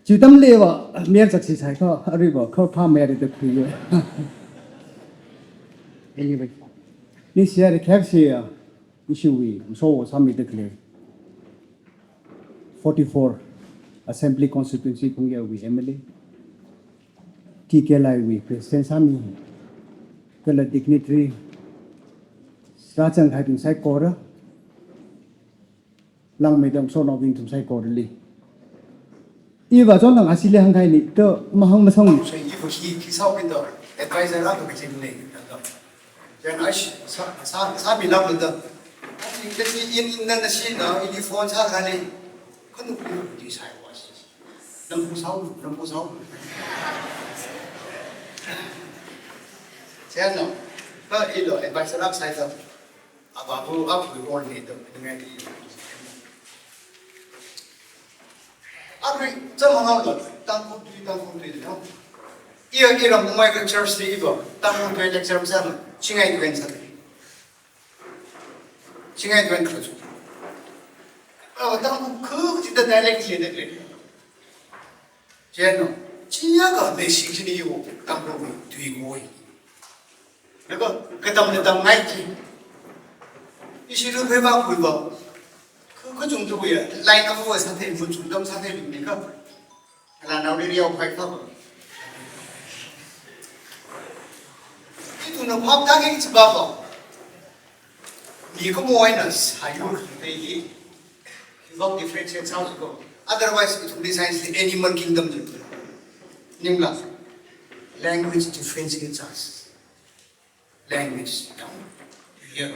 Chi atamliva mayar saksi saikha, aruiva kha phāmeida khuiya. Anyway, ningshiya, recap sāya, ishiwui maso sāmida khalei forty-four Assembly Constituency Phungyawui M L A, T K L I wui President sāmi, kala dignitary, rāzangkahaibing saikora, langmeida ngasotnaobing ithum saikorali. Iva chonthang ashili hāngkahai ni, to mahāng masang. So, iva khi, khi sāhaoki to, advisor akha kachinna. Then ash, sā, sā, sāmilākla to. Ashi, let me in, in, na, na, shi, na, ili phone sākahai ni. Kanu kanu di sai wa shi. Nang pu sāo, nang pu sāo. Chieina, kha ilo advisor akha sai to. Ava pu, ava pu role ni to, ngai di. Arui, zam hanglo, Tangkhul tui, Tangkhul tui, no? Iya, ira mumai ka church li iva, Tangkhul tui lecture masāla, Chingai tui sāla. Chingai tui khala chu. Ava Tangkhul khu, chi ta dialect chi ta khala. Chieina, chiya ka basic chi ni yo, Tangkhul tui khui. Laga, katamna tamngai chi. Ishi lu phei ba khui ba. Khu, kachungkha ya, line of work sāthei, machung tam sāthei ni ka. Kala nao ri riau phai ka. Ithumna phap tāki kachi ba ba. Mikumo eina sāyur khangatei hi. Ithum differentiate sāsei ko. Otherwise, ithumli science li animal kingdom ji. Ningla, language differentiates us. Language. Yeah.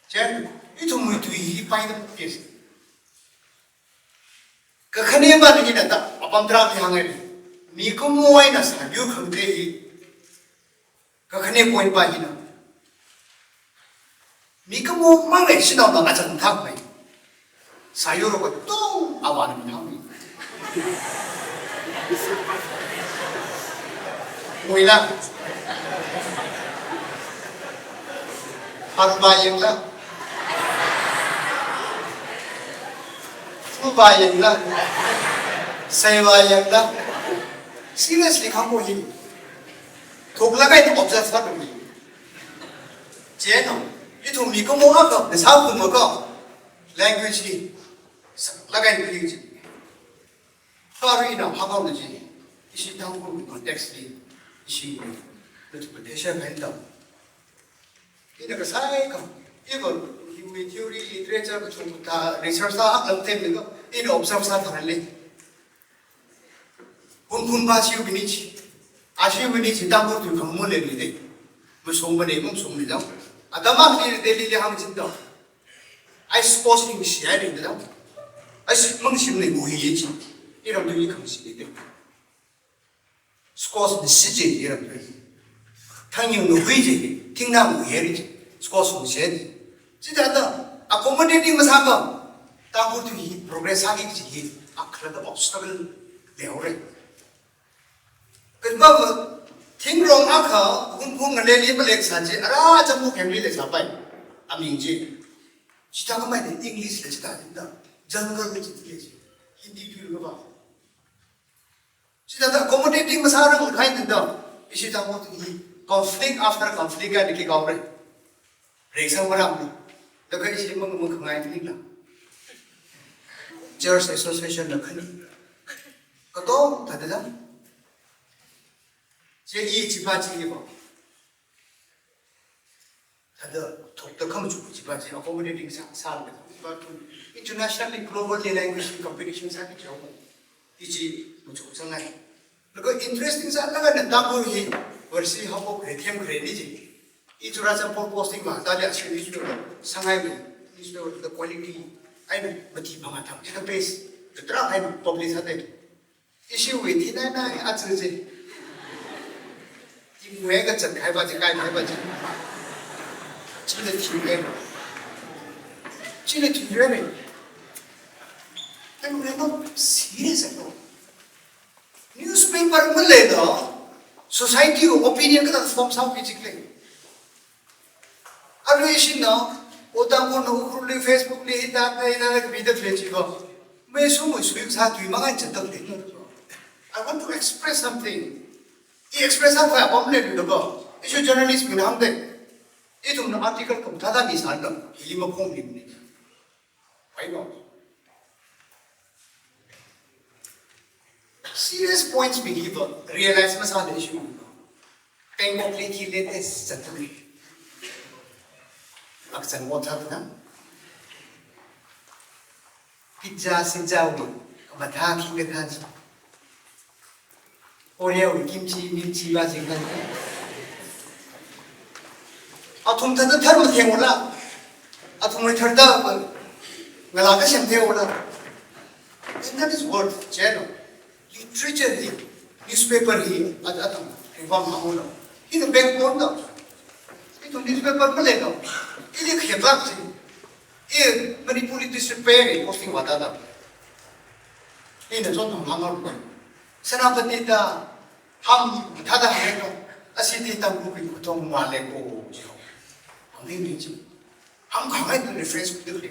Chieina, ithumwui tui hi paida mukis. Kakhane ba ni na ta, apam tarāli hāngngai. Mikumo eina sāyur khangatei hi. Kakhane point ba hina. Mikumo mang lei shinao na achang thak mai. Sāyur katung avāna mathang mai. Muila. Phak vāyangla. Fu vāyangla. Sei vāyangla. Seriously, khangpo hi. Thuklaga ithum observe sāthuwa. Chieina, ithum mikumo akha, na sākhuimakha, language hi, sālaga ithum language. Kha arui ina hānghaoda chi, ishi Tangkhul context li, ishi, na tu potential kain dam. Ina kasā ka, even hiwui theory, literature, kachungkha research sā akha lam tem ni ka, ina observe sātharan lei. Hunphun ba shiwui ni chi. Ashiwui ni chi Tangkhul tui khangamun leili de. Mashungmana, mashungmana dang. Atam akhali Delhi li hāngchin dang. Ai sports ni shi ai ring dang. Ai shi mang shim ni mu hi chi. Iram tui khangshi de. Sports ni shi je iram tui. Thang yung nu hui je, thingnā mu ye ri je. Sports ni shi de. Chithāda accommodating masāka. Tangkhul tui hi progress sāki kaji hi, a khala da obstacle lehaora. Kha ba, thingrong akha, Hunphun ngaleili malek sā chi, ara Jammu khengli leisāpai. Aming chi. Chithākhamei de English la chithā da. Jungle la chithā chi. Hindi tui ka ba. Chithāda accommodating masārang kahai tui da. Ishi Tangkhul tui hi conflict after conflict ka ni ki kaure. Reisang maram ni. Laga ishi mang mang khangai ni la. Church Association la khani. Kato, thāda da. Che i chi pa chi i ba. thāda thokta khamachuk kajiva chi accommodating sā, sālaga, but internationally, globally language competition sāki jihaowa. Ichi machuk sāngai. Laga interesting sālaga na Tangkhul hi, versi hapok re them kre ni ji. I Churachandpur posting ma, tali ashi newspaper, Sangai mi, newspaper the quality, ai mati banga tham, the base, the tra ai publish sāda. Ishiwui thinainai achu chi. Imwe kazat khaiva chi, kai khaiva chi. Chili thire. Chili thire ne. And we are not serious at all. Newspaper maleila, society opinion kathā form sāki jikle. Arui ishina, o Tangkhulna Ukhrulli, Facebookli, hithāda, hithāda kapida khalei chiva. Mei sumui sui sā tui mangai chatda khalei. I want to express something. I express sākhavai apam leilui daba. Ishi journalist bingna hāngda. Ithumna article kathāda misāla, hili makhongmimana. Why not? Serious points bing hiva realize masāla issue. Bangkokli khi latest zatli. Aksan mo thāda. Pizza, pizza wu. Mathā khi kathā chi. Korea wui kimchi, kimchi va jing kan. Athum thāda thar matheng wala. Athumwui tharda ngalā kasem theng wala. And that is worth, chieina. Literature hi, newspaper hi, at atam, ringphāmang wala. Hina backbone da. Ithum newspaper maleila. Ili khayāklak chi. I Manipuri district pere posting vātāda. Ina chon thang hānga. Senapati da ham thāda hānga. Asiti Tangkhulwui khuthong male ko jihaowa. Hāngning ni chi. Ham khangai tu reference khudu khudu.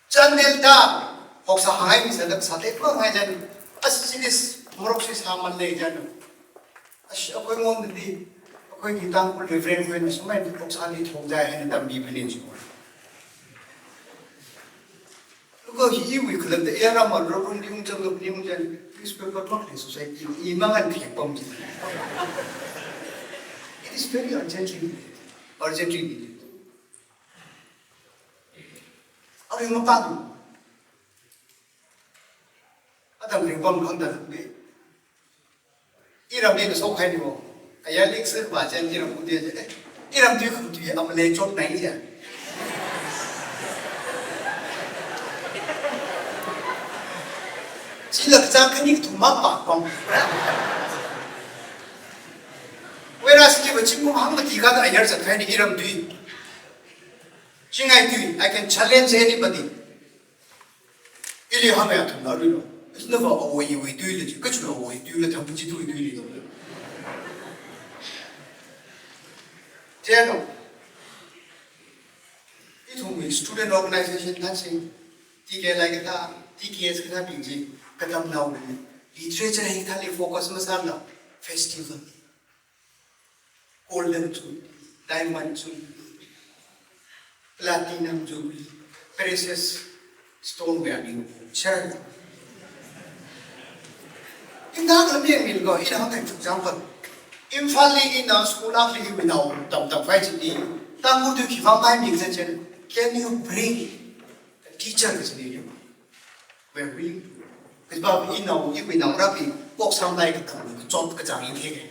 Chānel da hoksā hāngai mi sāda sāte khangai jan. Asiti morok si sāmale jan. Ash, akhoi ngomdi, akhoi ki Tangkhul Reverend khoi na sumai ni kok sāli thong jai haina tambi binin sumai. Luko hi iwui khalam da era ma ro ro ni ung chang ni ung chang, newspaper mak ni society ni mangan thek pam ji. It is very urgently needed. Urgently needed. Arui mapang. Atam ringphāmang da bi. Iramli na sok hai ni wo. Aya lik sir ba chen iram kute je. Iram tui khum tui am le chot nai je. Chi lak cha khani tu ma pa kong. Whereas ki ba chim hang mati ka da ayar sa khai ni iram tui. Chingai tui, I can challenge anybody. Ili hāngya thumna rilo. It's never a way we do it. Kachuna way do it, thampuji do it. Chieina. Ithumwui student organization thāsing, T K L I kathā, T K S kathā bing chi, katamnao. Literature hi thāli focus masāla, festival. Golden Jubilee, Diamond Jubilee, Platinum Jubilee, Precious Stone wui aming. Sure. Ina kami aming ko, ina hāngkai example. Imphalli ina school akhali iwui nao tamtam fai chili. Tangkhul tui khivang mai ming sa chen. Can you bring a teacher kachi ni? We are willing to. Kajiva inao, iwui nao rapi, kok samlai katam, kachot kachāng yin theke.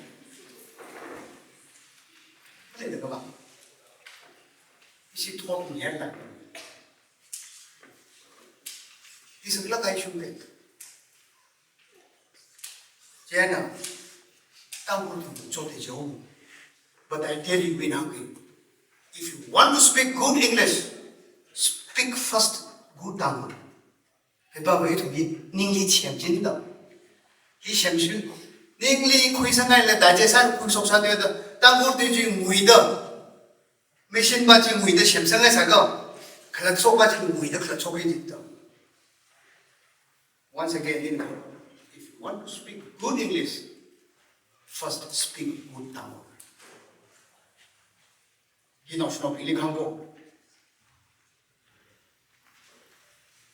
Maleida kaba. Ishi thot ni hen la. Ishi kala kai shung de. Chieina, Tangkhul thum chot de jo. But I tell you, Winang, if you want to speak good English, speak first good Tangkhul. Hepa wei thu hi ningli chemchin da. Hi chemchin. Ningli khuisāngaila da je sā khuishoksā da. Tangkhul tui chi nguida. Machine pa chi nguida chemsāngai sāka. Khalatshok pa chi nguida khalatshok hi da. Once again, in, if you want to speak good English, first speak good Tangkhul. Hina shunok ili khangbo.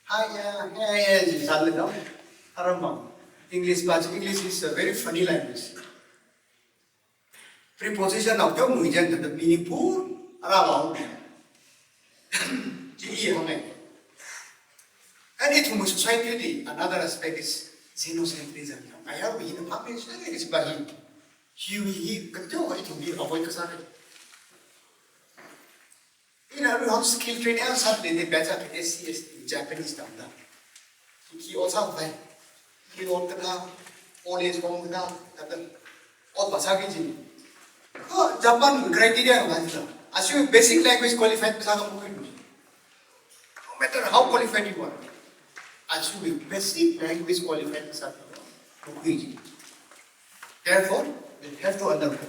Hiya, hiya, ji sāli no. Arambang. English pa, English is a very funny language. Preposition of the meaningful. Ara ba hong. Chi i hong ai. And ithumwui society li, another aspect is xenocentrism. Ayarwui hina phang ni share ni sipa hi. Hiwui hi kateokha ithumli avoid kasā ni. Ina arui hong skill training sāda lei, ni batch akha S C, S T, Japanese tamda. Khi ot sāpai. Khi ot kathā, old age home kathā, kathā. Ot pa sāki jin. Kha Japan criteria ba jila. Ashi basic language qualified sākha mukhui. No matter how qualified you are, ashi basic language qualified sākha mukhui jin. Therefore, they have to undergo.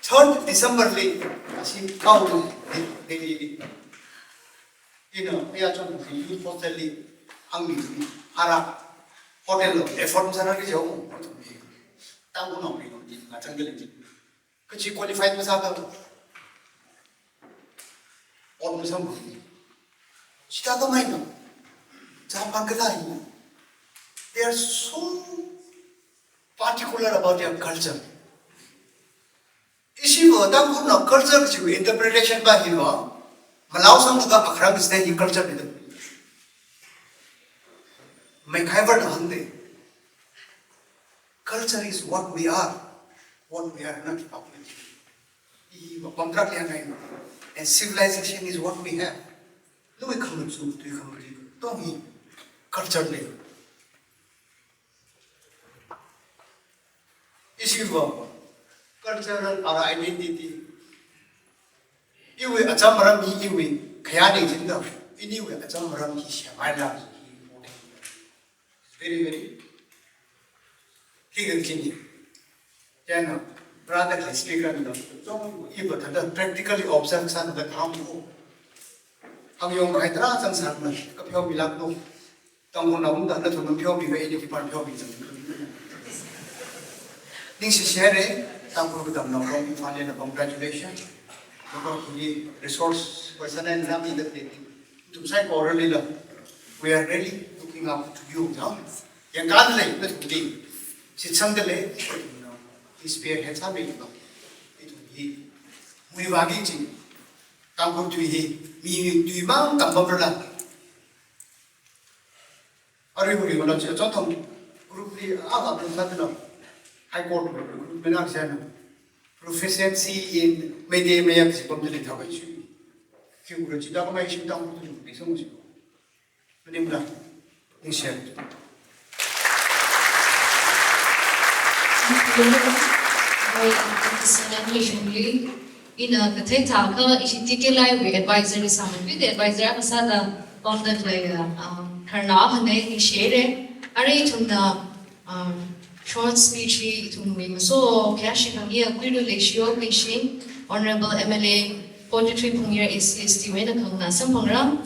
Third December li, ashi kau li, li, li, li. Ina, iya chon si youth hostel li, hāngmi, hara, hotel lo, effort masāra ki jau, Tangkhulnaobing lo, ni, ngachang kali ji. Kachi qualified masākha. Ot masāmana. Chithākha mai no. Japan kathā hi. They are so particular about their culture. Ishiva Tangkhulnao culture chi interpretation ba hiva, malau sanglaga akharang state hi culture ni da. MacIver na hāngda. Culture is what we are, what we are not. Iva pamtra kya ngai. And civilization is what we have. Lui khamachu, tui khamachu. Tong hi culture ni. Ishiva cultural, our identity. Iwui acham maram hi iwui khayā ni jin da. Iniwui acham maram hi shemai la hi important. Very, very. Hi kan jin ni. Chieina, brother hi speaker ni da. Chong iva thāda practically observe sāda kham ko. Hāngyong khai tarā chang sāna, kapheomilak no. Tangkhulnao ungda nathum pheomi kha ini kipan pheomi chang. Ningshi share, Tangkhul Katamnao Rong Imphal lila congratulations. Because hi resource person and ram in the thing. Ithum saikorali la. We are really looking up to you, no? Yangkān lei, nathum ting. Shitsangda lei, no? Hi spearhead sāmi, no? Ithum hi. Mui wagi ching. Tangkhul tui hi. Mi tui mang tangkhul la. Arui arui wala chi, chonthang group li, a, a, a, a, High Court group, mena ksena. Proficiency in Meitei Mayar si pamda lei thabai chi. Khi group chi da kamai shim tang group chi, bi song chi. Maningla, ningshi. Ina kathei thākha ishi T K Lai wui advisor sāmana, advisor akha sāda pamda khalei, um, khararnao akhana, ningshi haira. Arui ithumna, um, short speech hi ithumwui maso khayāshi khangayi Kuiru Leishiyo Khuishing, Honorable M L A forty-three Phungyar S C S T wui eina khangna samphangra.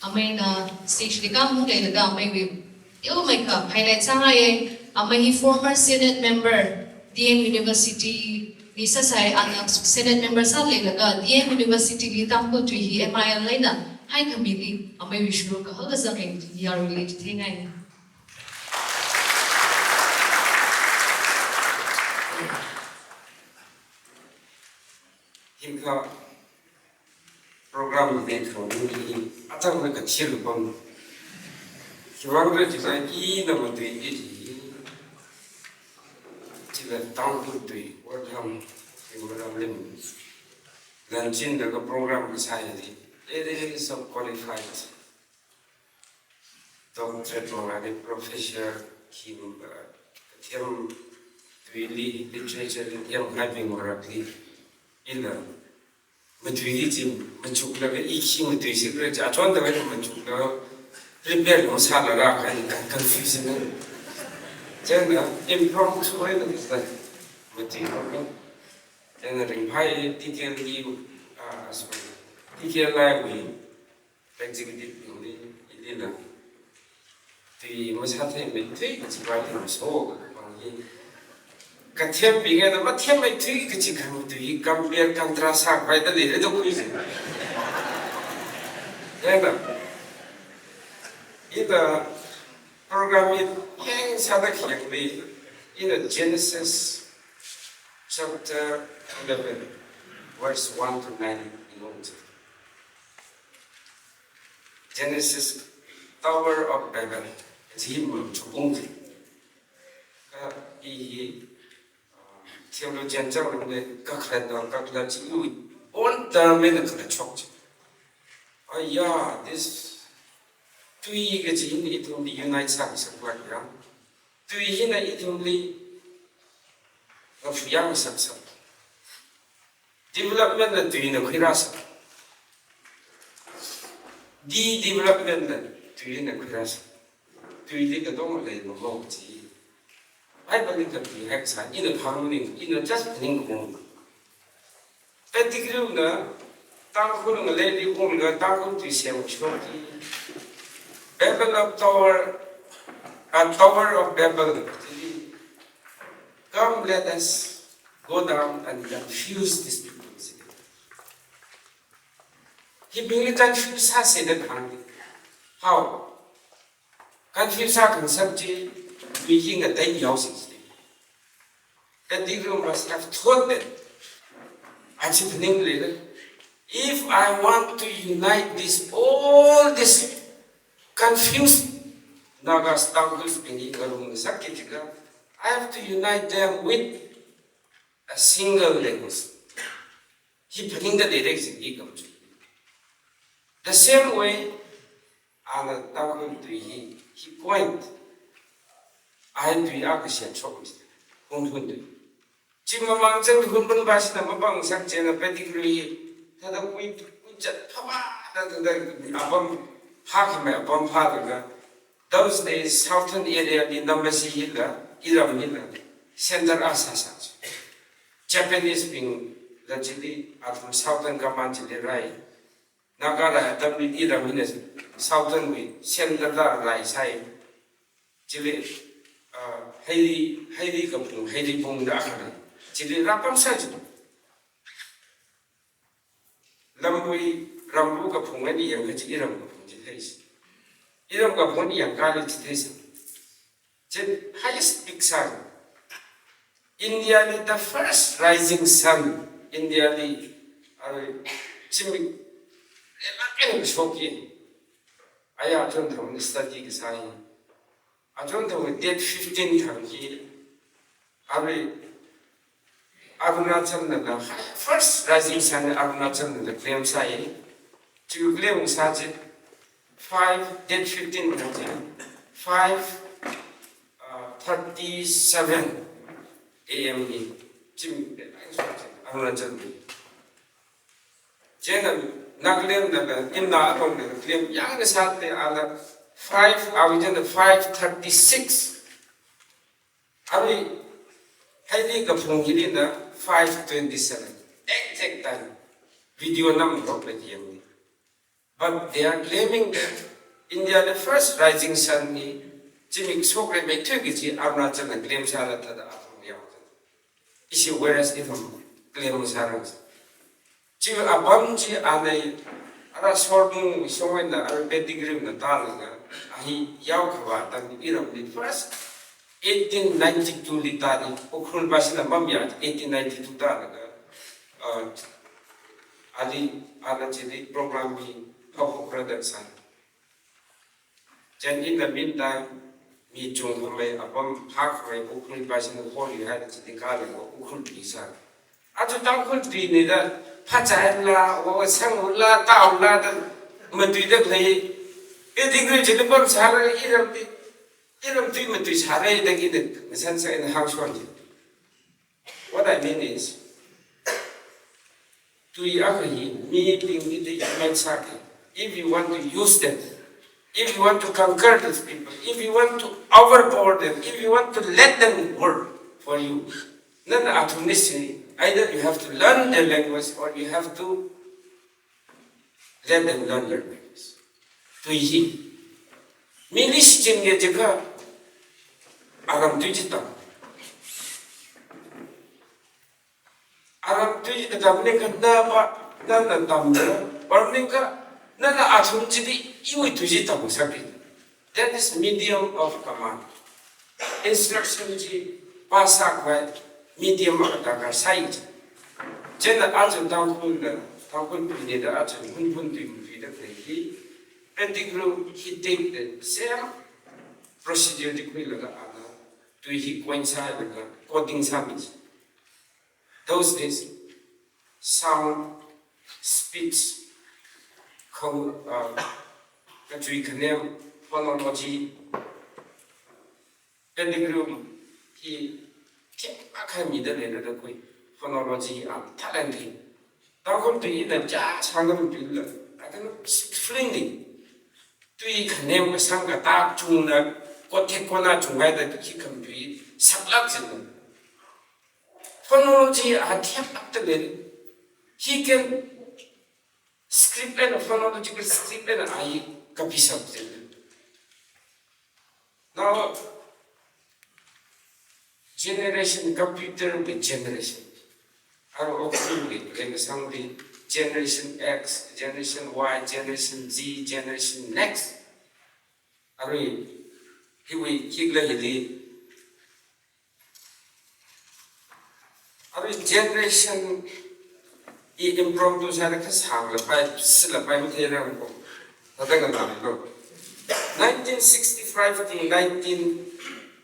Ameina stage li kahung leilaga ameiwui iwui maikha highlight sāngaiya. Amei hi former Senate member D M University li sāsai, ana Senate member sāleilaga D M University li Tangkhul tui hi M I L eina haikhamili ameiwui shuruk kahaka zangai, yarui lei chitheingai. Himkha program hi khangni atang na kathir pam. Khiwuivang khala jiakha ina matui i ji. Jiakha Tangkhul tui, World Ham, World Ham lim. Lanchinlaga program kasā hi. It is so qualified. Doctorate mangāli professor khi, uh, kathem tuili, literature li themkahaibing marakli, ila matui chi machuklaga i khi matui sikra chi, achonda kha machuklaga prepare masālaga kha i con-, confusion na. Chieina impromptu eina matui. Chieina ringphai detail li, uh, sorry, detail lai wui executive bingli, ilila. Tui masātheimeithui kachi pa i maso kapang hi. Kathembing eina mathemmeithui kachi khamatui hi compare contrast sākhavai da leira da khuisi. Yangna. Ina program hi yāngsāda khayangli, ina Genesis chapter eleven. verse one to nine belongs. Genesis, Tower of Babel. It's Hebrew, chupung ji. Ka i hi, uh, theologian chang le kakhalat na kakhalat ji, you won't tell me the kala chok ji. Oh yeah, this tui kaji hina ithumli unite sāsā kwak ya. Tui hina ithumli ngaphu yang sāsā. Development na tuina khuirāsā. De-development na tuina khuirāsā. Tuili katonga leimamang ji. Bible li kapi haisā, ina phangning, ina just ning kong. Pettigrewna Tangkhul ngaleili unglaga Tangkhul tui semshok ji. Babel of Tower, uh, Tower of Babel. Come, let us go down and confuse these people. Hibingli confuse sāsei da hāng. How? Confuse sākhangasak chi, tui hi ngatei yaosing ji. Pettigrew must have thought that, achi phaning leida, if I want to unite this, all this confused Nagas, Tangkhuls bing hi ngarumngasakki jiakha, I have to unite them with a single language. Hi phaningda direct singki kam chu. The same way, ana Tangkhul tui hi, hi point, ai tui akha semshok mi, Hunhun tui. Chi mamang chang Hunhun bashina mapangsak chieina Pettigrew hi, thāda kui, kuichat phāmada, thāda apam phākhamei apam phālaga, those days, southern area li Nambashi hila, iram hila, center a sāsā. Japanese bingla chili, athum southern command chili rai. Naga rai atamli iram hina southern wui center da rai sai. Chili, ah, Heiri, Heiri kaphung, Heiribung da akha rai. Chili rāpamsai ji. Lamwui ramwui kaphung eina yangkha chi iram kaphung chi theisai. Iram kaphung eina yangkali chi theisai. Chi highest peak sāi. India li the first rising sun, India li, arui, zimik, lelak eina shoki. Aya athum thang study kasā hi. Athum thang date fifteen thang hi. Arui, Arunachal nala, first rising sun Arunachal nala claim sāi. Chi claim sā chi five, date fifteen thang chi five, uh, thirty-seven A M li. Chi Arunachal li. Chieina Nagaland nala, Imna along nala claim yang sāda ala five, awui chieina five thirty-six. Arui, Heiri kaphung hilina five twenty-seven. Exact time. Video namrok le yang. But they are claiming that India the first rising sun hi, zimik shokrimeithui kaji Arunachal na claim sāla thāda athum yao. Ishi whereas ithum claim sārang. Chi apam chi anai, ara sormung shong eina, ara Pettigrew na tālaga, a hi yao khavā tang iramli first eighteen ninety-two li tāli, Ukhrul bashina mamya eighteen ninety-two tālaga, uh, ali, ala chili program hi phāphokra da sā. Then in the meantime, mi chungkhamei apam phākhamei Ukhrul bashina holi haida chili kālaga Ukhrul tui sā. Aja Tangkhul tui nida, phāchaila, wa sangla, taola da matuida lei. Pettigrew chili pamsāra, iram tui, iram tui matuisāra da kida ngasānsā eina hāngshon ji. What I mean is, tui akha hi mibingli da unite sāki. If you want to use them, if you want to conquer these people, if you want to overpower them, if you want to let them work for you, nana athumli si, either you have to learn their language or you have to let them learn your language. Tui hi. Mili shichinge jiakha, aram tui chi tam. Aram tui chi katam ningkha nava, nana tamda, or ningkha, nana athum chili iwui tui chi tamngasakki. That is medium of command. Instruction chi pāsākhavai medium akha darkar sai chi. Chieina aja Tangkhul da, Tangkhul tuina da aja Hunphun tui matuida khalei hi, Pettigrew hi take the same procedure chi khuilaga ana tui hi coin sālaga coding sāmi. Those days, sound, speech, khao, uh, kachui khanem, phonology, Pettigrew hi themkha mida leilada khui, phonology a talent hi. Tangkhul tui ina cha sangam tuila, I cannot speak fluently. Tui khanem kasang katā chungna, kothek kona chunghaida khi khamtui saklak jin. Phonology a themlakta lei. He can script and phonological script and a kapi sak jin. Now, generation, computer wui generation. Arui okathuiwui, leikasangwui, generation X, generation Y, generation Z, generation next. Arui, hiwui, khikhala hili. Arui generation i impromptu sāda kasānglapai, silapai matheirangko. Tata nganālo. Nineteen sixty-five to nineteen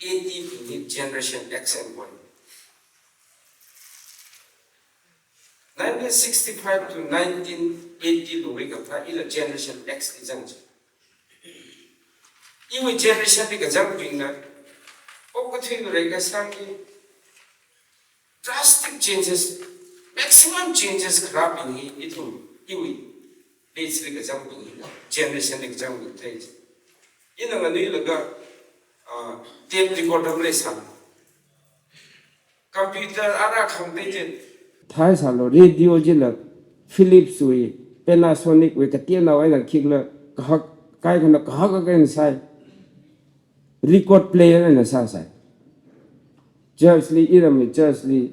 eighty hi generation X and Y. Nineteen sixty-five to nineteen eighty lungli kapha ila generation X li zang. Iwui generation li kazangbingna, okathui leikasangli drastic changes, maximum changes kharābing hi ithum, iwui batch li kazangbing hi, generation li kazangbing thei. Ina nganuilaga, ah, tape recorder maleisang. Computer ara khangtei chi. Thai sālo, radio chila Philips wui, Panasonic wui, kateonao eina khikhala kahak, kaikhana kahak kahak eina sāi. Record player eina sāsai. Church li, iramwui church li,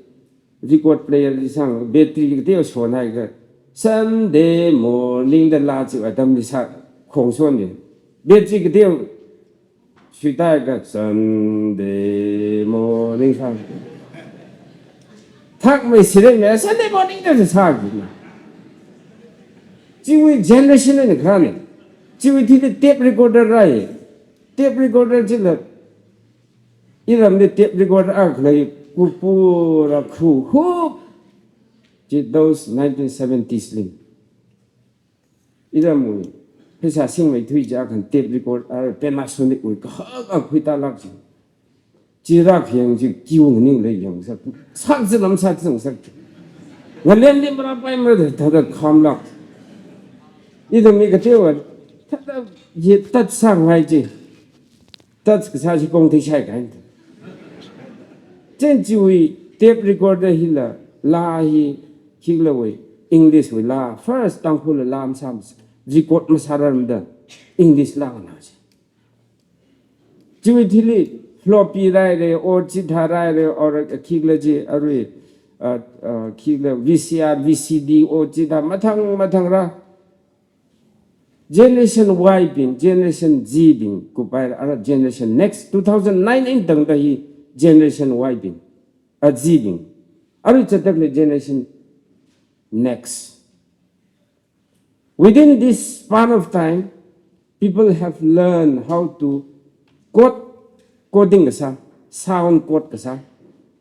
record player li sāng, battery kateo shonhaiakha, Sunday morning da laa chi atamli sā, khongshon ni. Battery kateo shuitaiakha Sunday morning sā. Thakmei siremei Sunday morning da sāki. Chiwui generation eina kharāna. Chiwui thili tape recorder rāi. Tape recorder chila. Iramli tape recorder akha lei kupura khu hu. Chi those nineteen seventies li. Iramwui pheisā singmeithui chi akhan tape record, ah, Panasonic wui kahak akhui tālak chi. Chi rākhayang chi kiu nganing lei yangsak. Sak zinglam sak zingsak. Ngalemli marāpaimara thāda khamlak. Ithum mi kateowa thāda ye tatsāngai chi. Tat kasā chi kong theishai kahaina. Chieina chiwui tape recorder hila, laa hi, khikhalawui, English wui laa, first Tangkhul laa masā, record masārarmada, English laa nganā chi. Chiwui thili, floppy rāhaira, or chithā rāhaira, or khikhala chi, arui, uh, uh, khikhala V C R, V C D, or chithā, mathang, mathang rā. Generation Y bing, Generation Z bing, kupai ara Generation Next, two thousand nine eina tangda hi Generation Y bing, a Z bing. Arui chatak lei Generation Next. Within this span of time, people have learned how to code, coding kasā, sound code kasā,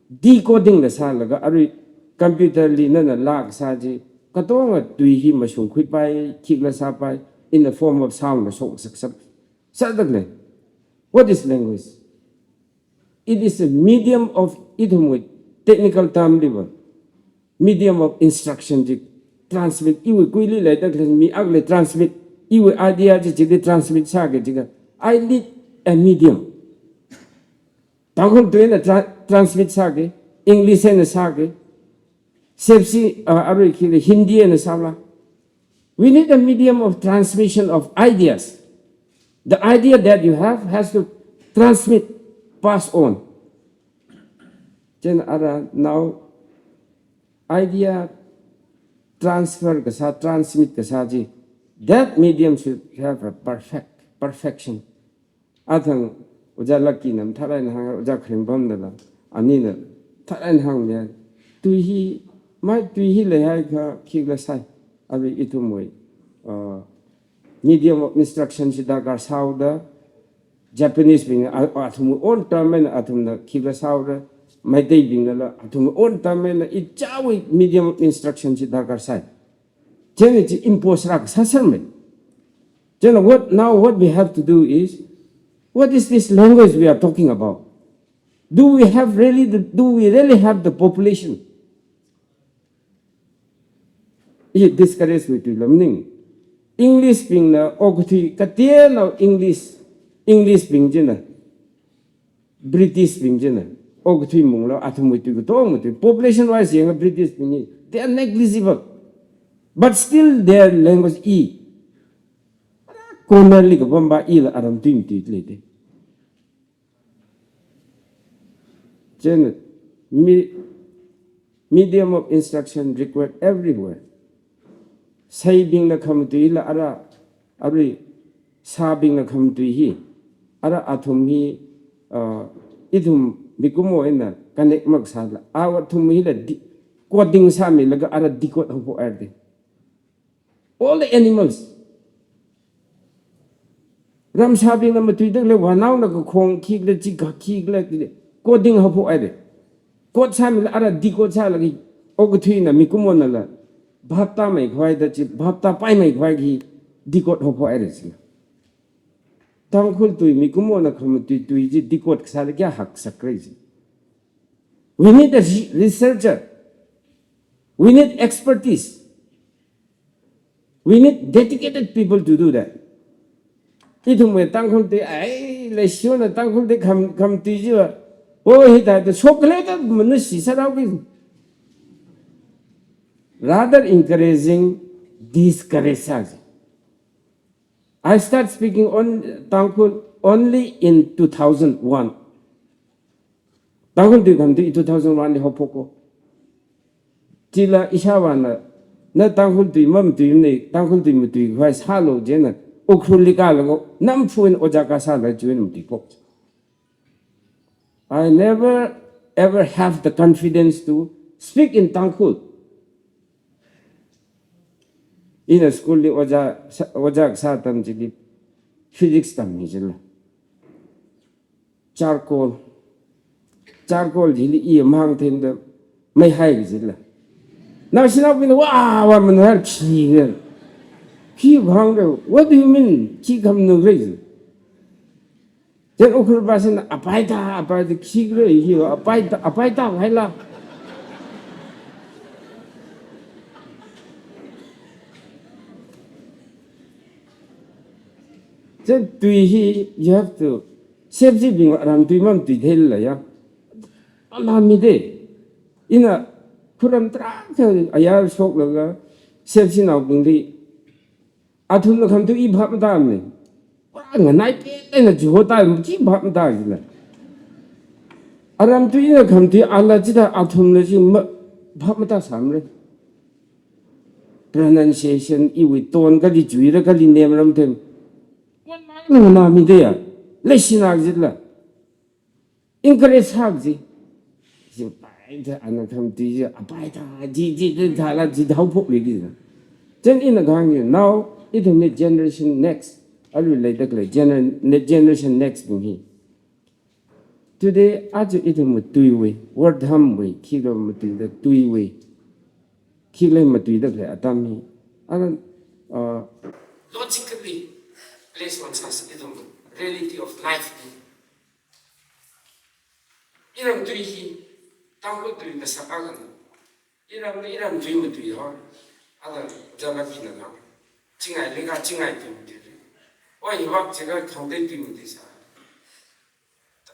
decoding kasā laga arui computer li nana laa kasā chi, katonga tui hi mashungkhuipai, khikhala sāpai, in the form of sound mashok saksak. Sādak lei. What is language? It is a medium of, ithumwui technical term liva, medium of instruction chi transmit, iwui kuili leidak lei mi akha lei transmit, iwui idea chi chili transmit sāki jiakha, I need a medium. Tangkhul tui eina tra-, transmit sāki, English eina sāki, sepsi, uh, arui khili Hindi eina sāla. We need a medium of transmission of ideas. The idea that you have has to transmit, pass on. Chieina ara now idea transfer kasā, transmit kasā chi, that medium should have a perfect, perfection. Athang Ojā Lucky na mathālāk eina hāng, Ojā Kharingbam nala, anina mathālāk eina hāngmiya. Tui hi Mai tui hi leihaiakha khikhala sai. Arui ithumwui, uh, medium of instruction chi darkar sāhaoda, Japanese bing, a, athumwui own term eina athumna khikhala sāhaora, Meiteibingnala athumwui own term eina ichāwui medium of instruction chi darkar sai. Chieina chi impose rākasā sārmei. Chieina what, now what we have to do is, what is this language we are talking about? Do we have really the, do we really have the population? I discourage wui tuila maning. English bingna okathui kateonao English, English bing china, British bing china okathui munglo, athumwui tui katongawui tui. Population wise yanga British bing hi, they are negligible. But still their language i. Corner li kapam pa ila aram tui matui leite. Chieina, me-, medium of instruction required everywhere. Seibingna khamatuila ara, arui sābingna khamatui hi, ara athum hi, uh, ithum mikumo eina connect makasāla, a athum hila de-, coding sāmilaga ara decode haophok haira de. All the animals. Ramsābingna matuida khalei vānaona kakhong khikhala, chikha khikhala, coding haophok haira. Code sāmila ara decode sālaga, okathuina mikumonala bhap tāmeikhavai da chi, bhap tāpaimeikhavai hi decode haophok haira chi. Tangkhul tui mikumona khamatui tui chi decode kasāla kayā haksakra chi. We need a re-, researcher. We need expertise. We need dedicated people to do that. Ithumwui Tangkhul tui, ai, leishiona Tangkhul tui kham, khamatui chiva, o, hithāda shok khalei da manushi sārao ki. Rather encouraging, discourage sāki. I start speaking on Tangkhul only in two thousand one. Tangkhul tui khamatui two thousand one li haophok ko. Chila ishāvāna, na Tangkhul tui mamatuimana, Tangkhul tui matuikhavai sālu jina, Ukhrul li kālaga, namphun ojā kasāla chiwui eina matuiphok. I never ever have the confidence to speak in Tangkhul. Ina school li ojā sā, ojā kasā atam chili physics tammi jila. Charcoal. Charcoal chili i mahāng themda mei haiki jila. Naoshinaobingna wa wa manhar khi ngar. Khi bhang re, what do you mean? Khi kham nu re. Chieina Ukhrul bashina apaida, apaida, khikhala hi, apaida, apaida haila. Chieina tui hi, you have to, sepsi bing aram tui mamatuithei lala ya. Ala mi de. Ina khuram tarākha ayar shoklaga, sepsinaobingli, athumna khamatui i bhap matāmana. Pura nganai pet eina chihotai chi bhap matāsila. Aram tui ina khamatui ala chida athumna chi ma, bhap matāsāmara. Pronunciation iwui tone kali chuira kali nemram them. Nganāmi de ya. Leishina jila. Encourage sāki. Chi paida ana khamatui chi, apaida, chi, chi, chi, thala, chi, haophok leki. Chieina ina kahāng hi, now, ithumna generation next, arui leida khalei gener-, ne-, generation next bing hi. Today, aja ithum matuiwui, world ham wui, khikha matuida tuiwui, khikha matuida khalei atam hi. Ana, uh, logically, place on us, ithum reality of life hi. Iram tui hi, Tangkhul tui kasak akhana. Iram, iram tui matui ho. Ala jala pina ho. Chingai leikha, chingai tui matui. Oi, vak chikha khangdei tui matui sā.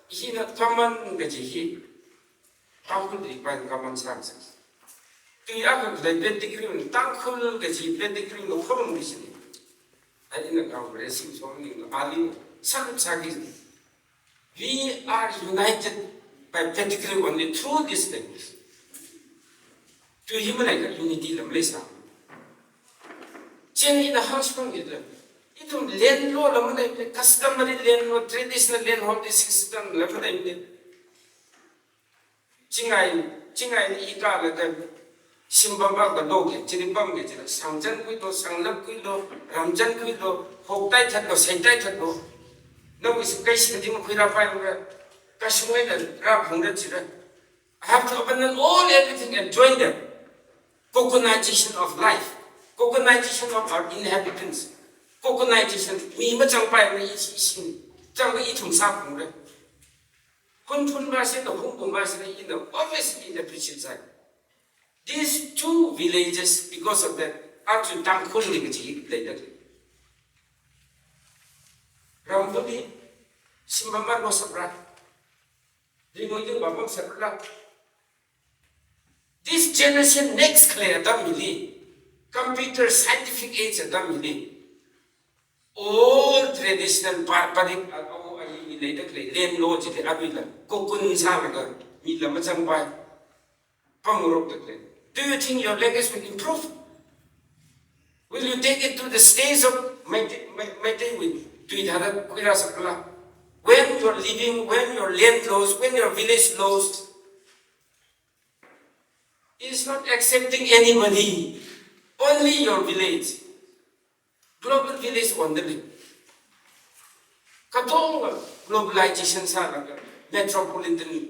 Hina common kaji hi, Tangkhul tui pāng common sāsā. Tui akha khalei pedigree, Tangkhul kaji pedigree lo khorumki sini. Ai ina kau kare sing song ni, ali, san sāki. We are united by pedigree only through this language. Tui hi maleikha unity la maleisā. Chieina ina household ila. Ithum land law la malei, customary land law, traditional land holding system la malei. Chingai, chingai ni i kālaga, Shimpam pamda loke, chili pamke, chili sangchan khuilo, sanglap khuilo, ramchan khuilo, hoktai thatlo, seitai thatlo. Nawui singkai singdi makhuira paimara, kashungwui na ra phungra chira. I have to abandon all everything and join them. Cocoonization of life, cocoonization of our inhabitants, cocoonization, mi machangpaimara ishi ishi, chang ithum sāphungra. Hunphun masina, hungphun masina, ina always in the preaching side. These two villages, because of that, aja Tangkhulli kaji leida. Ramvali, shimpam pamlo sāpra. Ringui ringva pam sāpra. This generation next khalei atam hili, computer scientific age atam hili, all traditional barbaric, a, a, a, i, i, leida khalei, len lo chili aruila, cocoon sālaga, mila machangpai, pamngarokda khalei. Do you think your language will improve? Will you take it to the stage of Meitei, Mei-, Meiteiwui tui thāda khuira sākhala? When your living, when your land lost, when your village lost, is not accepting anybody, only your village. Global village only. Katonga globalization sālaga, metropolitan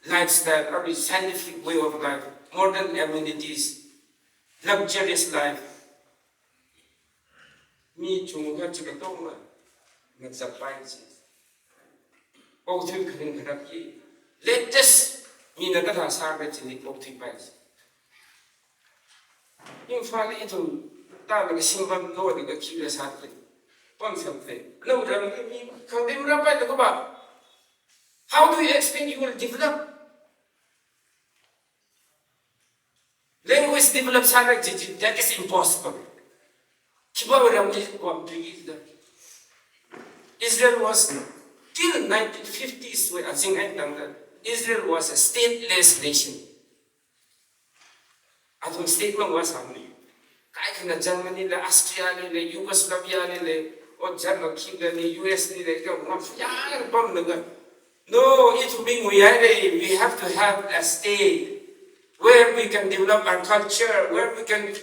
lifestyle, or scientific way of life, modern amenities, luxurious life. Mi chungkha chi katonga ngazappai chi. Okthui kharing kharap ki, latest mina kathā sākhala chili okthuipai chi. Imphal ithum tālaga shimpam lo da kakhila sākhala, pamsākhala. Nawui ramli mi khangdim rapai da kaba. How do you expect you will develop? Language develop sāra jiji, that is impossible. Khipāwui ramli pamthuiki da. Israel was, till nineteen fifties wui azing eina tangda, Israel was a stateless nation. Athum state mang vāsāmana. Kaikhana Germany li, Austria li, li, Yugoslavia li, li, or German Kingdom li, U S li, li, ka ngam yang pamlaga. No, ithum mi nguihaira, we have to have a state where we can develop our culture, where we can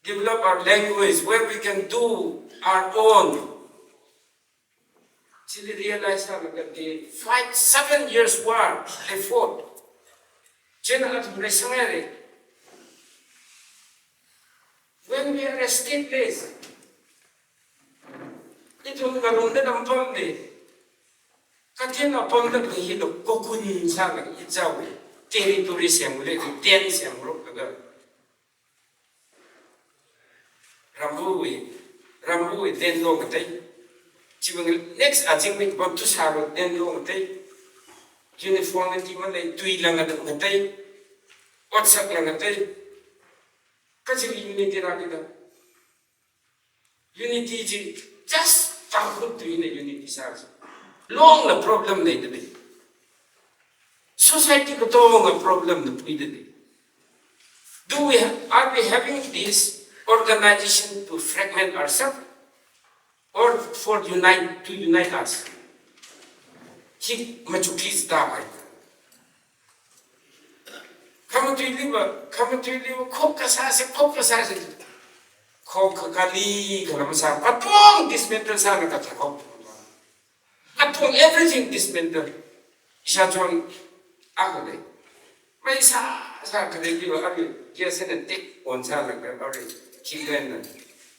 develop our language, where we can do our own. Chili realize sālaga they fight seven years war, they fought. Chieina athum reisanghaira. When we are a stateless, ithum ngarumda lam pamda, kathina pamda khalei hilo cocoon sālaga ichichāwui territory semlei, tent semngaroklaga. Ramvawui, ramvawui len lo ngatei. Chiwui next azingli kapam thusāwui len lo ngatei. Uniformity malei, tuila ngatei, otsakla ngatei. Kachi unity rākida. Unity chi just Tangkhul tuina unity sāsa. Longla problem leidalei. Society katonga problemna puidalei. Do we ha-, are we having this organization to fragment ourselves or for unite, to unite us? Hi machukli stāpai. Khamatuiliva, khamatuiliva, khokha sāsa, khokha sāsa. Khokha kali khala masā, katonga dismantle sālaga kathā khok. Katonga everything dismantle. Ishāchon akha lei. Mei sāsā khalei liva arui, gas eina tek on sālaga arui, khikha eina,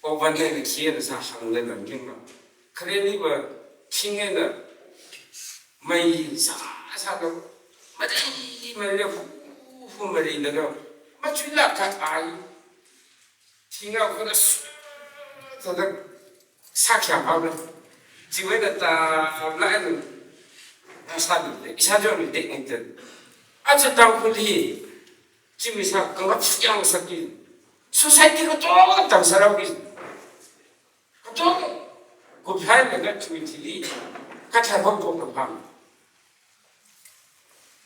oven eina khi eina sāhānglaga lam yangma. Khalei liva, thing eina, mei sāsālaga, mari, mari, hu, hu, mari laga, machuilāk kahai. Thinga khuna s-, thāda sākhyā phāna. Chiwui eina tālāk eina, na sāda lei, ishāchonli tekngaida. Aja Tangkhul hi, chiwui sā kangap yang sāki. Society katonga tang sārao ki. Katonga, kuphaila ngatui thili, kathā bang bang bang.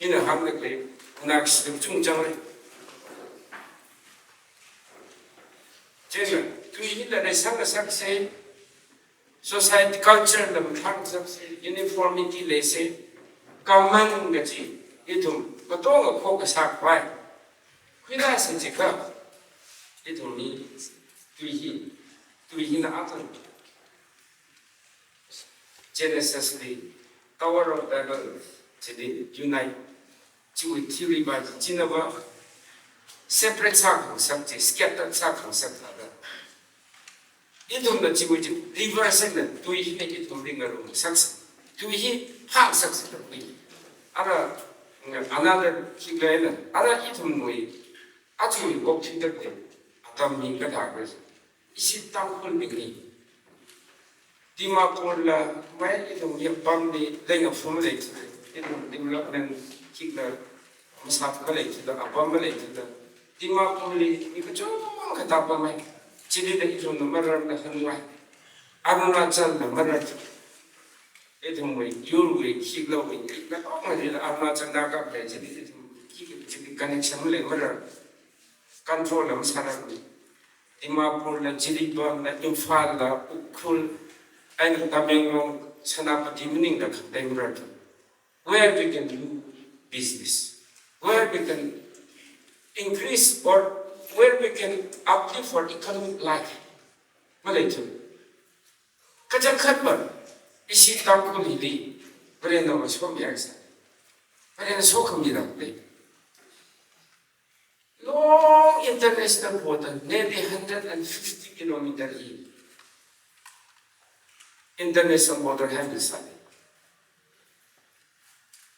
Ina hāngda khalei, nakshilum chungchang lei. Chieina, tui hila reisang sāsa, society culture la mathang sāsa, uniformity leisa, common kaji, ithum, katonga khokha sāpai. Khuirāsa jiakha, ithumli tui hi, tui hina athang Genesis li Tower of Babel chili unite chiwui theory va chinava separate sākhangasak chi, scattered sākhangasak thāda. Ithumna chiwui chi reverse na tui hi ithumli ngarumngasaksa. Tui hi phāngasaksa tui. Ara, another khikhala na, ara ithumwui, athumwui okathuida atam hi kathā khala, ishi Tangkhulbingli Dimapurla, mai ithumwui apamli, leingaphum leithuda, ithum development khikhala, masat maleithuda, apam maleithuda, Dimapurli mi kachungkha tāpamhai. Chilida ithumna mararda hanvai. Arunachalna marar. Ithumwui yurwui, khikhalawui, khikhala ongalila Arunachal Naga Village chili ithum khikhala chili connection maleimara. Control la masāra. Dimapurla, Jiribamla, Imphalla, Ukhrul, eina Tamenglong, Senapati maningla khangatei mara. Where we can do business, where we can increase or where we can uplift our economic life. Maleithu. Kachangkhatva, ishi Tangkhul hili, Varena masomiyarsa. Varena sokhami rāle. Long international border, nearly hundred and fifty kilometer hi international border handle sāi.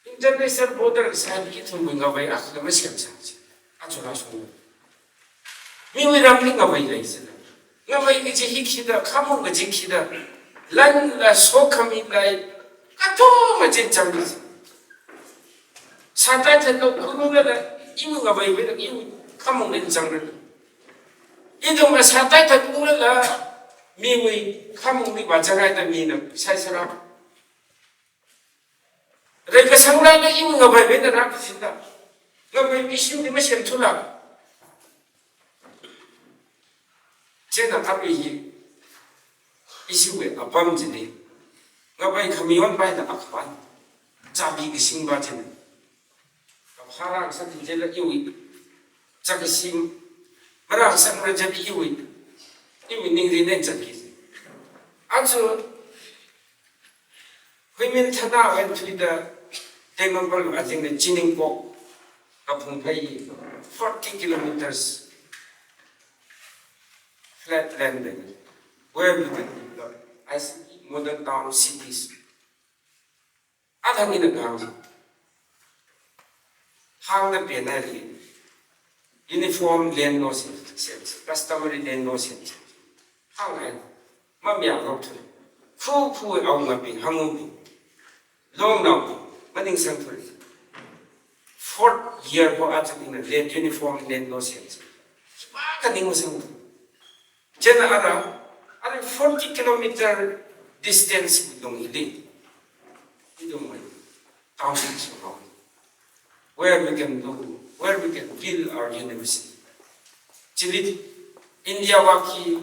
International border sāi ithumwui ngavai akha masemsā chi. Aja rāshung. Miwui ramli ngavai leisāla. Ngavai kaji hi khida, khamong kaji khida, lanla sokhami lai, katonga chi chang chi. Sāthatlo khuirumlala, iwui ngavaiwui eina iwui khamongli changra. Ithumna sāthatungla, miwui khamongli vāchanghaida mina saisāra. Reikasang rāla iwui ngavaiwui eina rākasingda. Ngavai machine li masemthula. Chieina arui hi, ishiwui apam chili, ngavai khami onpaida akhava, chabi kasingva china. Kaphā rāngasakki jila iwui, chakasing, marāngasakmara jila iwui, iwui ningrin eina zatki. Aja, Huimin Thana went to the Tengnoupal, I think the Chiningkok, Kaphungphei, forty kilometers flat land there, where we can develop I C T, model town cities. Athang ina kahāng, hāngda pena hi, uniform land law sem, sem, customary land law sem, hānghai, mamayālok thu. Khu khu awungabing, hangubing, longnaobing, maningsang thu. Fourth year ho aja ina land, uniform land law sem. Khipākha ningsang thu. Chieina ara, ara forty kilometer distance dung hili. Ithumwui township sāhaowa. Where we can do, where we can build our university. Chili India wui khi,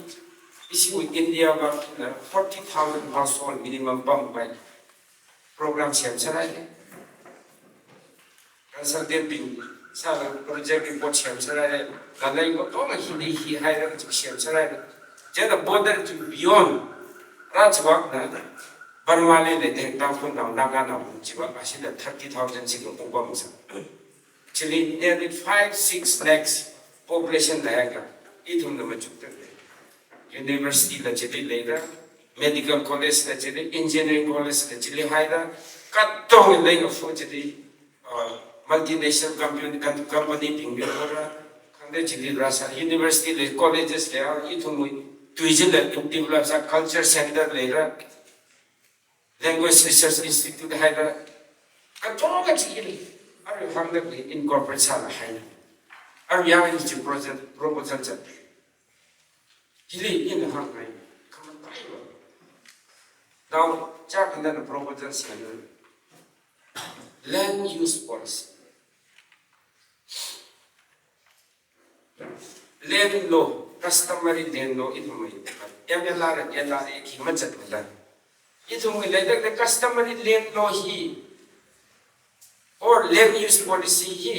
ishiwui India wui khina forty thousand household minimum pampai program semsārai. Consultant bing sāla project report semsārai. Ngalei katonga hili hi haira chi semsārai. Chieina border chi beyond, rāchivakna, Burmali leida Tangkhulnao, Naganao chivak ashila thirty thousand chi kapung pamsa. Chili nearly five, six lakhs population leihaiakha, ithumna machukda lei. University la chili leira, medical college la chili, engineering college la chili haira, katonga leingafu chili, uh, multinational company, com-, company bing bing ora, khangatei chili rāsā, university lei, colleges lei, ithumwui tui chila develop sā, culture center leira, Language Research Institute haira, katonga chi hili, arui hāngda khalei incorporate sālahaina. Arui yang hi chi project proposal zat. Hili ina hāngngai, khamataiva. Now, chak ina proposal sāna. Land use policy. Land law, customary land law ithumwui, M L R, L R A khi mazatmala. Ithumwui leida khalei customary land law hi, or land use policy hi,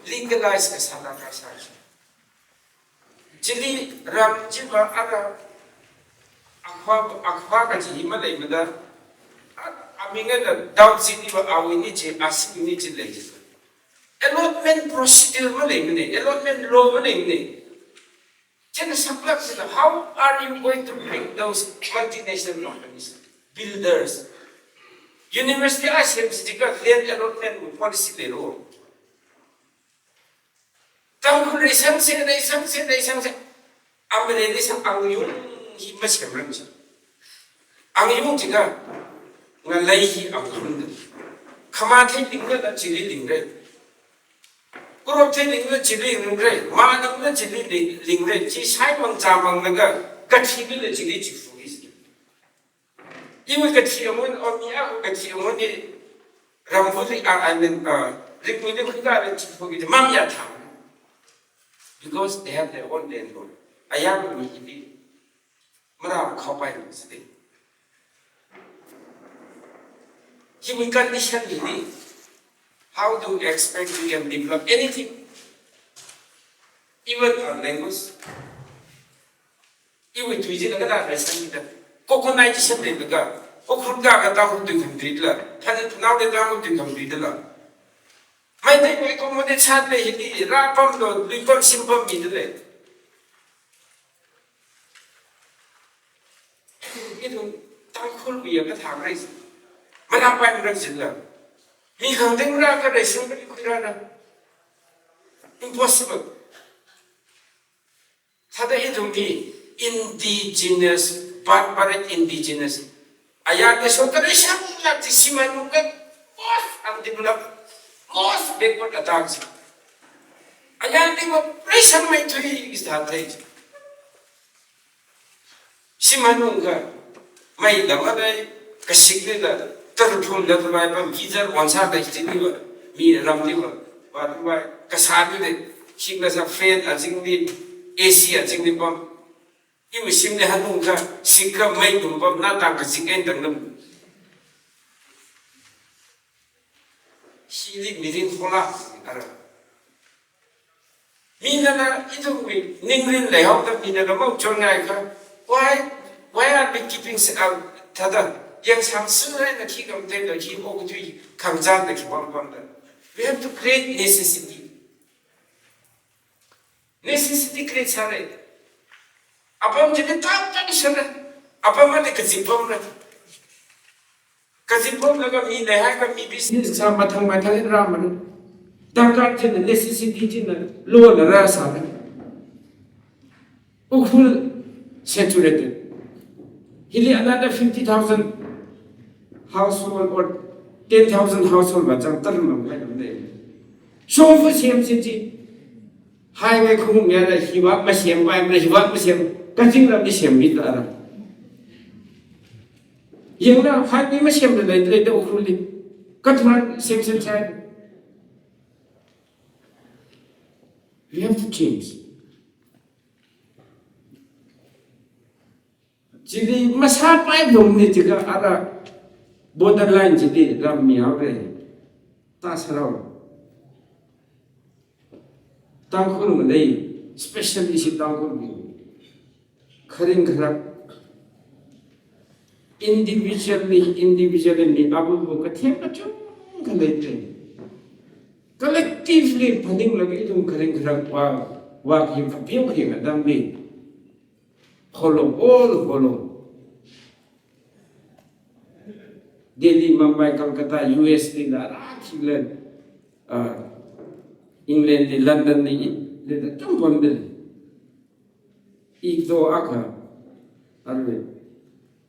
Legalize kasāla kasā. Chili ram chiva ara akhava, akhava kaji maleimada, a, amingana dao chili va awui ni chi, asiwui ni chi lei chi. Allotment procedure maleimane, allotment law maleimane. Chieina saklak sina, how are you going to bring those multinational companies, builders? University a semsi jiakha land allotment policy leilo. Tangkhul reisangse, reisangse, reisangse. Amreli sang angyung hi masemrang chi. Angyung jiakha ngalei hi angyung da. Khamathei lingla chili lingre. Kuropthei lingla chili lingre. Malingla chili ling-, lingre. Chi shaimang chamanglaga kathi bila chili chifu is. Iwui kathi angun, o mi a kathi angun ni ramli, ah, I mean, ah, ringmili khuida le chifu ki mamya tha. Because they have their own landlord. Ayang mi hili. Mara khapai sidi. Hiwui condition hili. How do you expect you can develop anything? Even our language. Iwui tui chila kathāda sangda. Colonization leilaga. Ukhrul ka ka Tangkhul tui khamdila. Thanao le Tangkhul tui khamdila. Meitei koi ko mo de chat le hili. Ra pamlo, lui pam sim pam midalei. Ithum Tangkhulwui ya kathā rai. Mara pai mara jila. Mi khangding ra ka rai sangli khuira na. Impossible. Thāda ithum hi indigenous, barbaric indigenous. Ayarli so ka rai sangla chi shimān nung ka most undeveloped, most backward atam chi. Ayarli mo rai sangmeithui is that thing. Shimān nung ka, mei lam alei, kashik lila, tarphum la thavai pam, geyser onsāda chili va, mi ramli va, va thavai, kasā lila, shikla sā fan azingli, A C azingli pam. Iwui shimli hanung ka, shik ka mei tum pam, na tang kashik en tang nam. Hili mirin hola, ara. Minana ithumwui ningrin leihaoda minana mao chon ngai kha. Why, why are we keeping s-, uh, thāda? Yang sang sunrai na khi kam te da khi o tui khang jan da khi wang wang da. We have to create necessity. Necessity create sāra. Apam chili tang tang sāra. Apam mali kazip pamra. Kazip pamlaga mi leihai ka mi business sā mathang mathang in rāmana. Darkar china necessity china lo la rāsāra. Ukhrul saturated. Hili another fifty thousand household or ten thousand household va chang taram lam khai lam lei. Shongfa semsi chi. Highway khumung yara hiwak masem, pai mara hiwak masem. Kazingramli semmi tara. Yangna highway masemla lei, lei da Ukhrulli. Kathuan sem sem sai. We have to change. Chili masāpai lungli jiakha ara borderline chili ram mihaora. Tāsārao. Tangkhul ngalei, especially ishi Tangkhulbing. Kharing kharak. Individually, individually mi abu bu kathem kachungkha leilei. Collectively phaninglaga ithum kharing kharak wa, wa khi kapyo khi ngadamli. Hollow, all hollow. Delhi, Mumbai, Kolkata, U S li la, rā khila, ah, England li, London li, li la, tam pon de. Ikto akha, arui,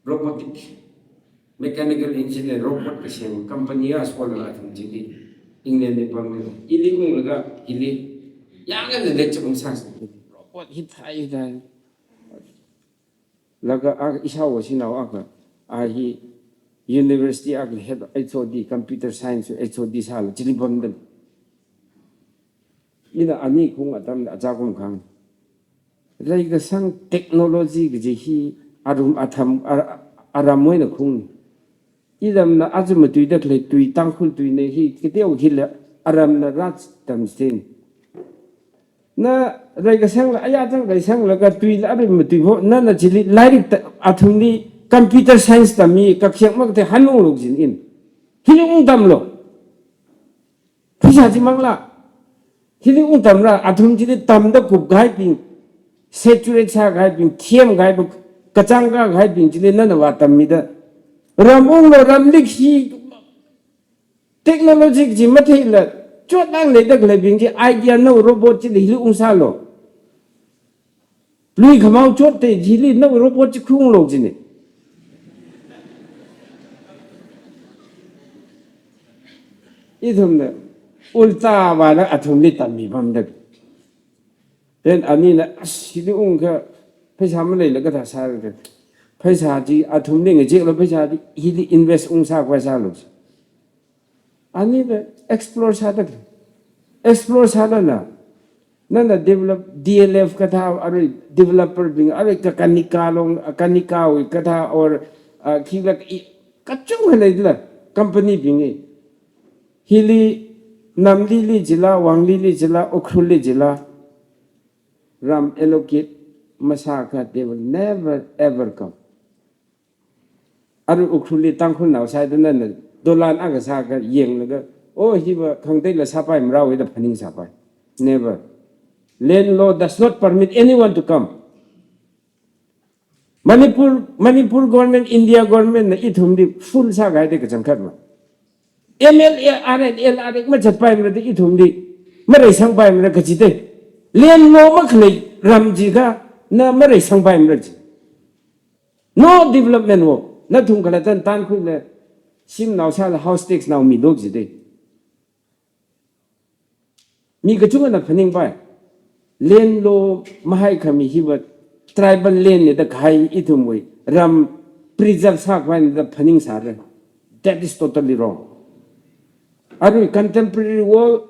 robotic, mechanical engineer, robot kasem, company a sola la tam chili, England li pon de. Ili unglaga, ili, yangna le chapang sa. Robot hi thai dan. Laga a ishāwo shinao akha, a hi university akha head H O D, computer science H O D sāla chili pamda. Ina ani kung atam aja kum khang. Rai kasang technology kaji hi arum atam ar-, aram moina kung. Iramna aja matuida khalei tui Tangkhul tuina hi, kateo hila aramna rātam sin. Na rai kasangla, aya tang rai sanglaga tuila arui matuiho, nana chili lairik ta, athumli computer science tammi, kakheng makatei hanung lok jin in. Hili ungtamlo. Pheisā chi mangla. Hili ungtamra, athum chili tamda kupkahaibing, saturate sākahaibing, themkahaibing, kachāng kākahaibing chili nana vātammida. Ram unglo, ramli khi technology chi matheila, chotlang leida khaleibing chi idea no robot chili hili ungsālo. Lui khamao chottei hili no robot chi khuiunglo jine. Ithumna ulta vāna athumli tammipamda. Then anina, "As, hili ungkha pheisā maleila kathā sāra?" Pheisā chi athumli ngacheklo, pheisā chi hili invest ungsā khavai sālo. Anina explore sāda. Explore sālala. Nana develop, D L F kathā, arui developer bing, arui ka Kanikalong, Kanikawui kathā, or, ah, khila i, kachungkha leila, company bing i. Hili, Namlili jila, Wanglili jila, Ukhrulli jila, ram allocate masākha, they will never ever come. Arui Ukhrulli Tangkhulnao sāida nana dolan akha sākha yanglaga, "Oh, hiva khangateila sāpaimarao," da phaningsāpai. Never. Land law does not permit anyone to come. Manipur, Manipur government, India government na ithumli fool sākahaida kachangkhatva. M L A R N L R X machatpaimara da ithumli, mareisangpaimara kachite. Land law makhalei ram jiakha na mareisangpaimara ji. No development wo. Nathum khalatan Tangkhulna shimnao sāla house tax nao milok jite. Mi kachungana phaningpai. Land law mahaikhami hiva tribal land ne da kahai ithumwui ram preserve sākhavai ne da phaningsāra. That is totally wrong. Arui contemporary world,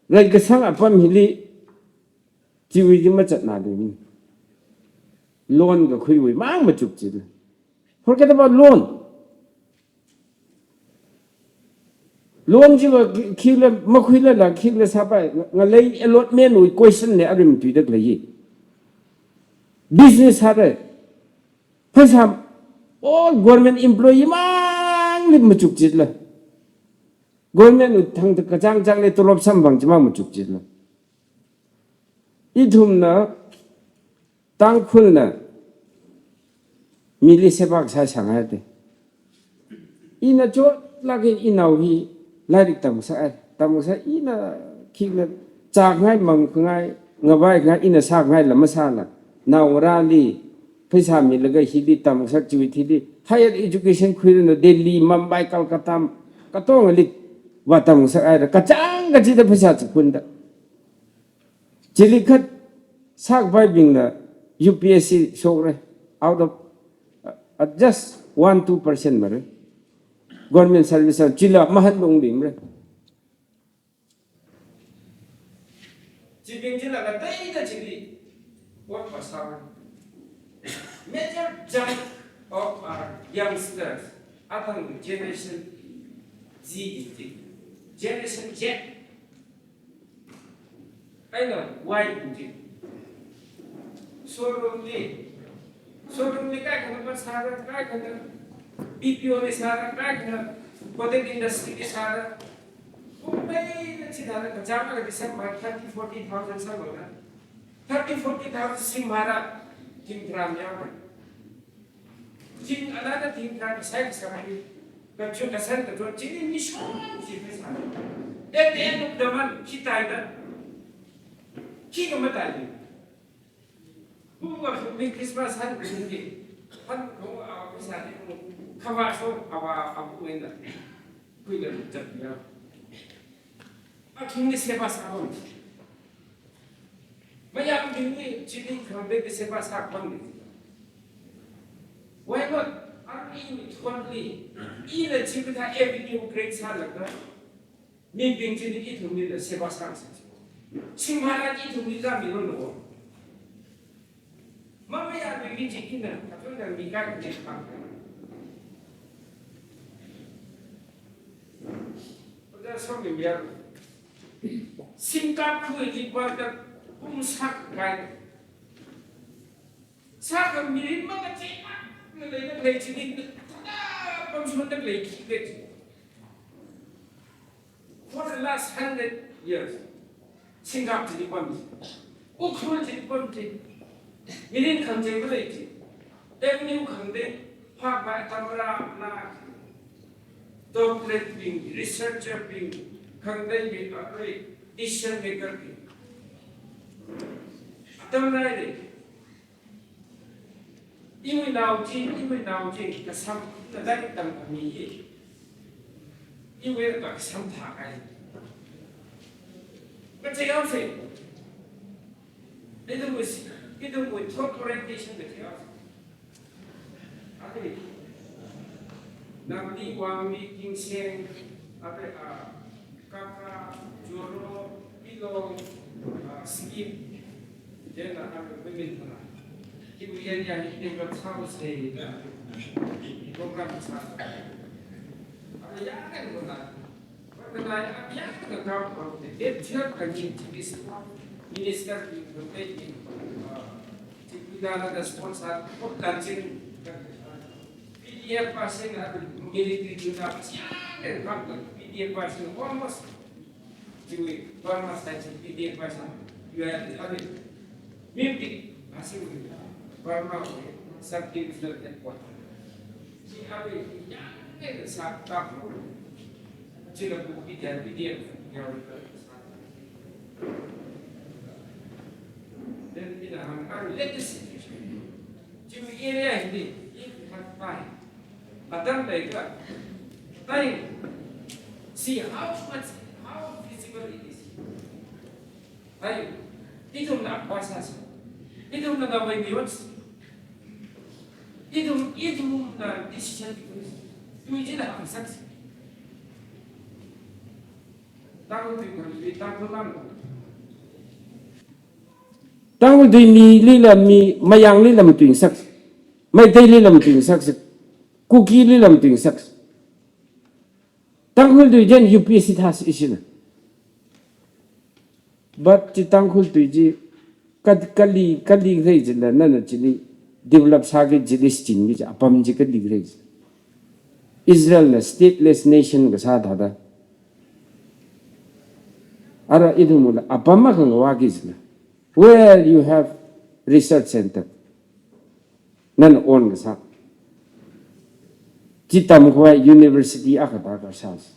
rai kasang apam hili chiwui chi machatna duni. Loan kakhuiwui mang machuk chila. Forget about loan. Loan chiva khi-, khila makhuilala, khila sāpai, nga-, ngalei allotment wui question ne arui matuida khalei. Business sāra. Pheisā, all government employee mangli machuk chila. Government wui thang kachāng chāngli tolop samphang chi mang machuk chila. Ithumna, Tangkhulna mili seva sāsanghaite. Ina chotlāka inao hi lairik tamkasā, tamkasā ina khikha chāngai mangkhangai, ngavaingai, ina sāngaila masāla. Naongarāli pheisā milaga hili tamkasā chiwui thili. Higher education khuiranu Delhi, Mumbai, Kolkata, katongali vātamkasā haira. Kachāng kachida pheisā chikhunda. Chili khat sākapaibingna U P S C shokra, out of, uh, uh, just one, two percent mara. Government service chila mahanlungbingmara. Chibing chila kateida chili ot masāra. Major chunk of our youngsters, athang generation Z, generation Z, eina Y bing chi. Showroom li, showroom li kaikhana masāra, kaikhana B P O li sāra, kaikhana hotel industry li sāra. Kumteida chithāda kachāng akha December thirty, forty thousand sāmana. Thirty, forty thousand simhara, thing tharan yaowa. Thing alada thing tharan sai kasāra. Kachot kasān kachot chili mi shong chi pheisā. At the end of the month, khi taida. Khikha mataili. Bungwa mi Christmas han kachungki. Han kong awa pheisā ni kong. Kavā so awa abu wena. Kuina chapya. Athumli seva sāpam. Mayāmbingli chili khangateili seva sāpam ni. Why not? Arui ithumli, ila chikathā avenue create sālaga, mibing chili ithumlila seva sāsā chi. Simhara ithumli zāmilo no. Mamayābingli chi ina, athumna mi kaikhana pang. Oja somi miyar. Singkap khuili pata Kum sākahai. Sākha mirin mangachei ma, ngalei ngalei chili, thada pamshon ngalei khi kachei. For the last hundred years, Singap chili pam chi, Ukhrul chili pam chi, mirin khangachei malei chi, Avenue khangatei, phāpai atam rāna, doctorate bing, researcher bing, khangateibing, arui decision maker bing. Atam rāhaira. Iwui nao chi, iwui nao chi, kasam, na lairik tamkhami hi. Iwui kasam thākahai. Ngachei haosa. Ithumwui, ithumwui thought orientation ngachei haosa. Adi, Nabdi, Wangdi, Kingseng, adi, ah, Kaka, Joro, Pilong, ah, Skip, then, ah, adi, women, ah, iwui area hi develop sāhaosa da program sā. Adi, yangkhan kona, kona yangkhan kona, date twelve kani, chief minister, minister, uh, chief minister, sponsor, of launching, P D F person, adi, military unit, yangkhan kona, P D F person, almost Chiwui, Burma side chi P D F person, U N, adi, mimpi, asing, Burma wui, sub-divisional headquarter. Chi adi, yangkhan sākahai. Chila bu P D F, P D F, yau, then ina hāng, adi, let us see. Chiwui area hili, if you have time, atam leikha, time, see how much, how feasible it is. Time, ithumna akhava sāsa. Ithumna ngavei miwat. Ithum, ithumna decision tui chila hāngsaksa. Tangkhul tui khangatui, Tangkhul lang. Tangkhul tui milila mi, Mayanglila matuingasaksa. Meiteilila matuingasaksa. Kukilila matuingasaksa. Tangkhul tui chieina U P S C thāsa ishina. But chi Tangkhul tui chi ka-, kali, kali khalei chila nana chili develop sāki chili shichinki chi apam chi kali khalei chi. Israelna stateless nation kasā thāda. Ara ithumla apam akha ngavāki chila. Where you have research center, nana own kasā. Chi tamkhavai university akha darkar sāsa.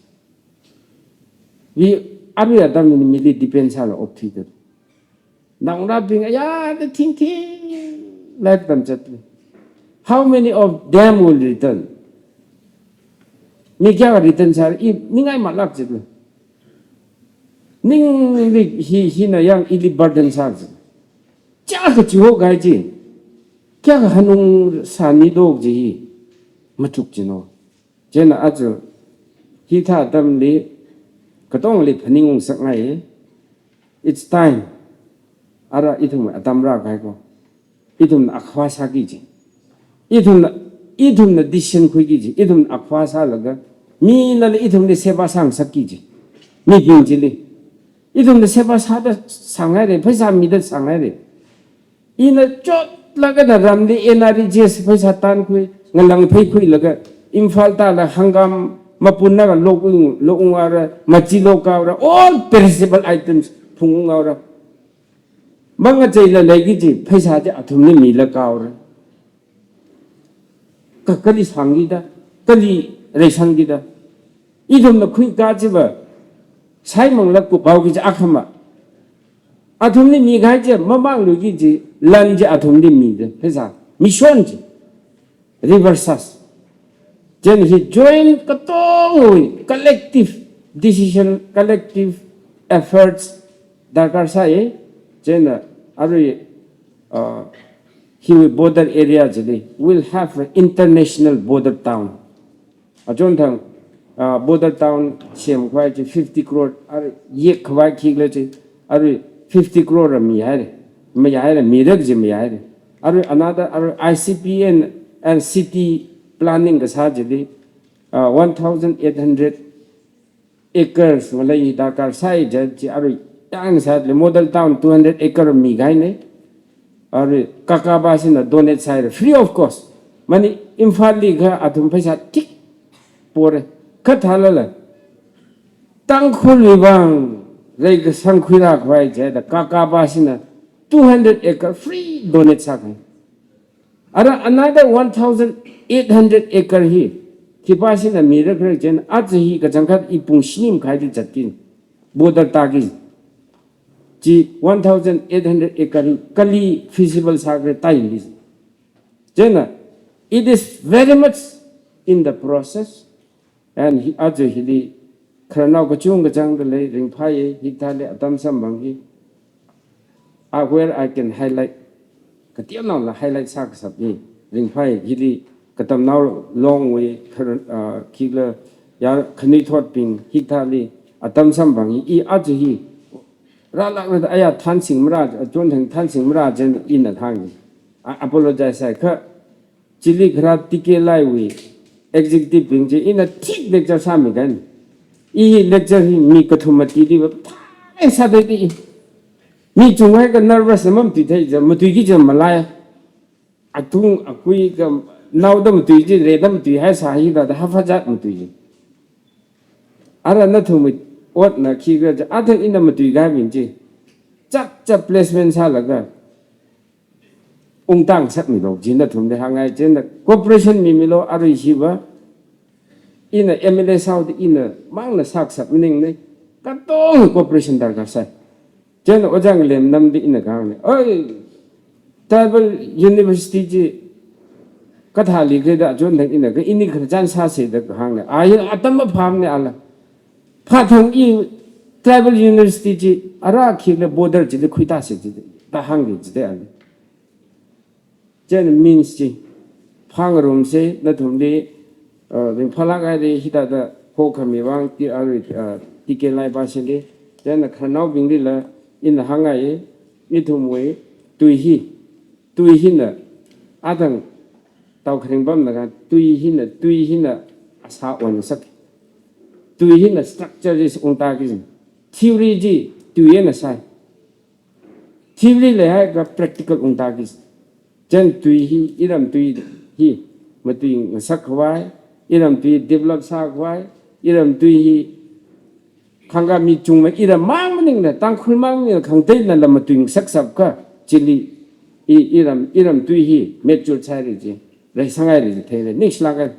Hi, arui atam hi mili depend sāla okthuida. Naongarābing ayāda thingthing lairik tamzat. How many of them will return? Mi kayākha return sāra, i ningai malak zat. Ningli hi, hina yang ili burden sāra. Chiyākha chihokhai chi, kayākha hanung sāni dok chi hi, machuk chino. Chieina aja, hithā atamli, katongli phaningung sakngai. It's time. Ara ithum atam rākahai ko. Ithumna akhava sāki chi. Ithumna, ithumna decision khuiki chi. Ithumna akhava sālaga, minala ithumli seva sāngasakki chi. Mibing chili. Ithumna seva sāda sāngaira, pheisā mida sāngaira. Ina chotlaga na ramli N R E G S pheisā tankhui, ngalang pheikhuilaga, Imphal tāla hangam mapunna ka loung, loung haora, machi lokhaora, all perishable items phungung haora. Mangacheila leiki chi, pheisā chi athumli milakha haora. Ka-, kali sangkida, kali reisangkida. Ithumna khuikā chiva, saimangla kuphaoki chi akhama. Athumli mikahai chi, mamangluiki chi, lan chi athumli mida, pheisā, mission chi. Reverse sāsa. Chieina hi joint katongwui collective decision, collective efforts darkar sāi. Chieina arui, uh, hiwui border area chili, we'll have an international border town. Achonthang, ah, border town semkhavai chi fifty crore, arui yekkhavai khikhala chi, arui fifty crore ra mihaira, mihaira, mirak chi mihaira. Arui another, arui I C P and, and city planning kasā chili, ah, one thousand eight hundred acres ngalei darkar sāi jiakha chi arui Yang sāli model town two hundred acre mi kahaina. Arui Kakapa sina donate sāhaira free of cost. Mani Imphal li kha athum pheisā tik pora. Kha thālala Tangkhulwui vang reikasang khuirākhavai chida Kakapa sina two hundred acre free donate sākahai. Ara another one thousand eight hundred acre hi khipā sina mira kharek china aja hi kachangkhat i pung shini makhaili zatki. Border tāki. Chi one thousand eight hundred acre hi kali feasible sākhala tāyangki. China, it is very much in the process. And hi, aja hili khararnao kachungkha zangda lei, ringphāya, hikathāli atam samphang hi. Ah, where I can highlight, kateonaola highlight sākashap hi, ringphāya, hili katamnao Longwui, khara-, ah, khikhala, ya, khanuithotbing, hikathāli atam samphang hi, i aja hi rālākra da aya thansing mara, achon thang thansing mara china ina hānga. I apologize sāi kha, chili kharā T K Laiwui executive bing chi ina thik lecture sāmi kahai. I lecture hi mi kathum matili va thai sāda di. Mi chunghaikha nervous na mamatuithei ja, matuiki ja malai. Atung akui kha naoda matui chi, reda matuihai sāhida da hafazat matui chi. Ara nathumwui otna khikhala ja, athang ina matui kahaibing chi. Chapchap placement sālaga ungtā ngasakmilu, chi nathumli hāngngai, china cooperation mimilu, arui hiva ina M L A sāhaoda ina mangna sākashap maningmana, katonga cooperation darkar sai. China Ojā Ngalem namli ina kahāngna, oi, tribal university chi kathāli khala da achon thang ina kha ini khararchan sāsa da kahāngna. A hi atam aphāmana ala. Phāthang i tribal university chi ara khikhala border chili khuitāsa chida hāngki chida ali. China means chi phāngarumsa, nathumli, uh, ringphālāk haira hithāda hokhami vang ti arui, uh, T K Lai pā sili. China khararnaobinglila ina hāngngai, ithumwui tui hi, tui hina, athang tao kharing pamna kha, tui hina, tui hina asā onsak. Tui hina structure chi ungtāki. Theory chi tui eina sāi. Theory leihaiakha practical ungtāki. China tui hi, iram tui hi matui ngasakkhavai, iram tui develop sākhavai, iram tui hi khangka mi chungmei iram mang maningla, Tangkhul mang maningla, khangateila matui ngasakshap kha, chili i, iram, iram tui hi mature sāhaira chi, reisanghaira chi theira, ningshilāka.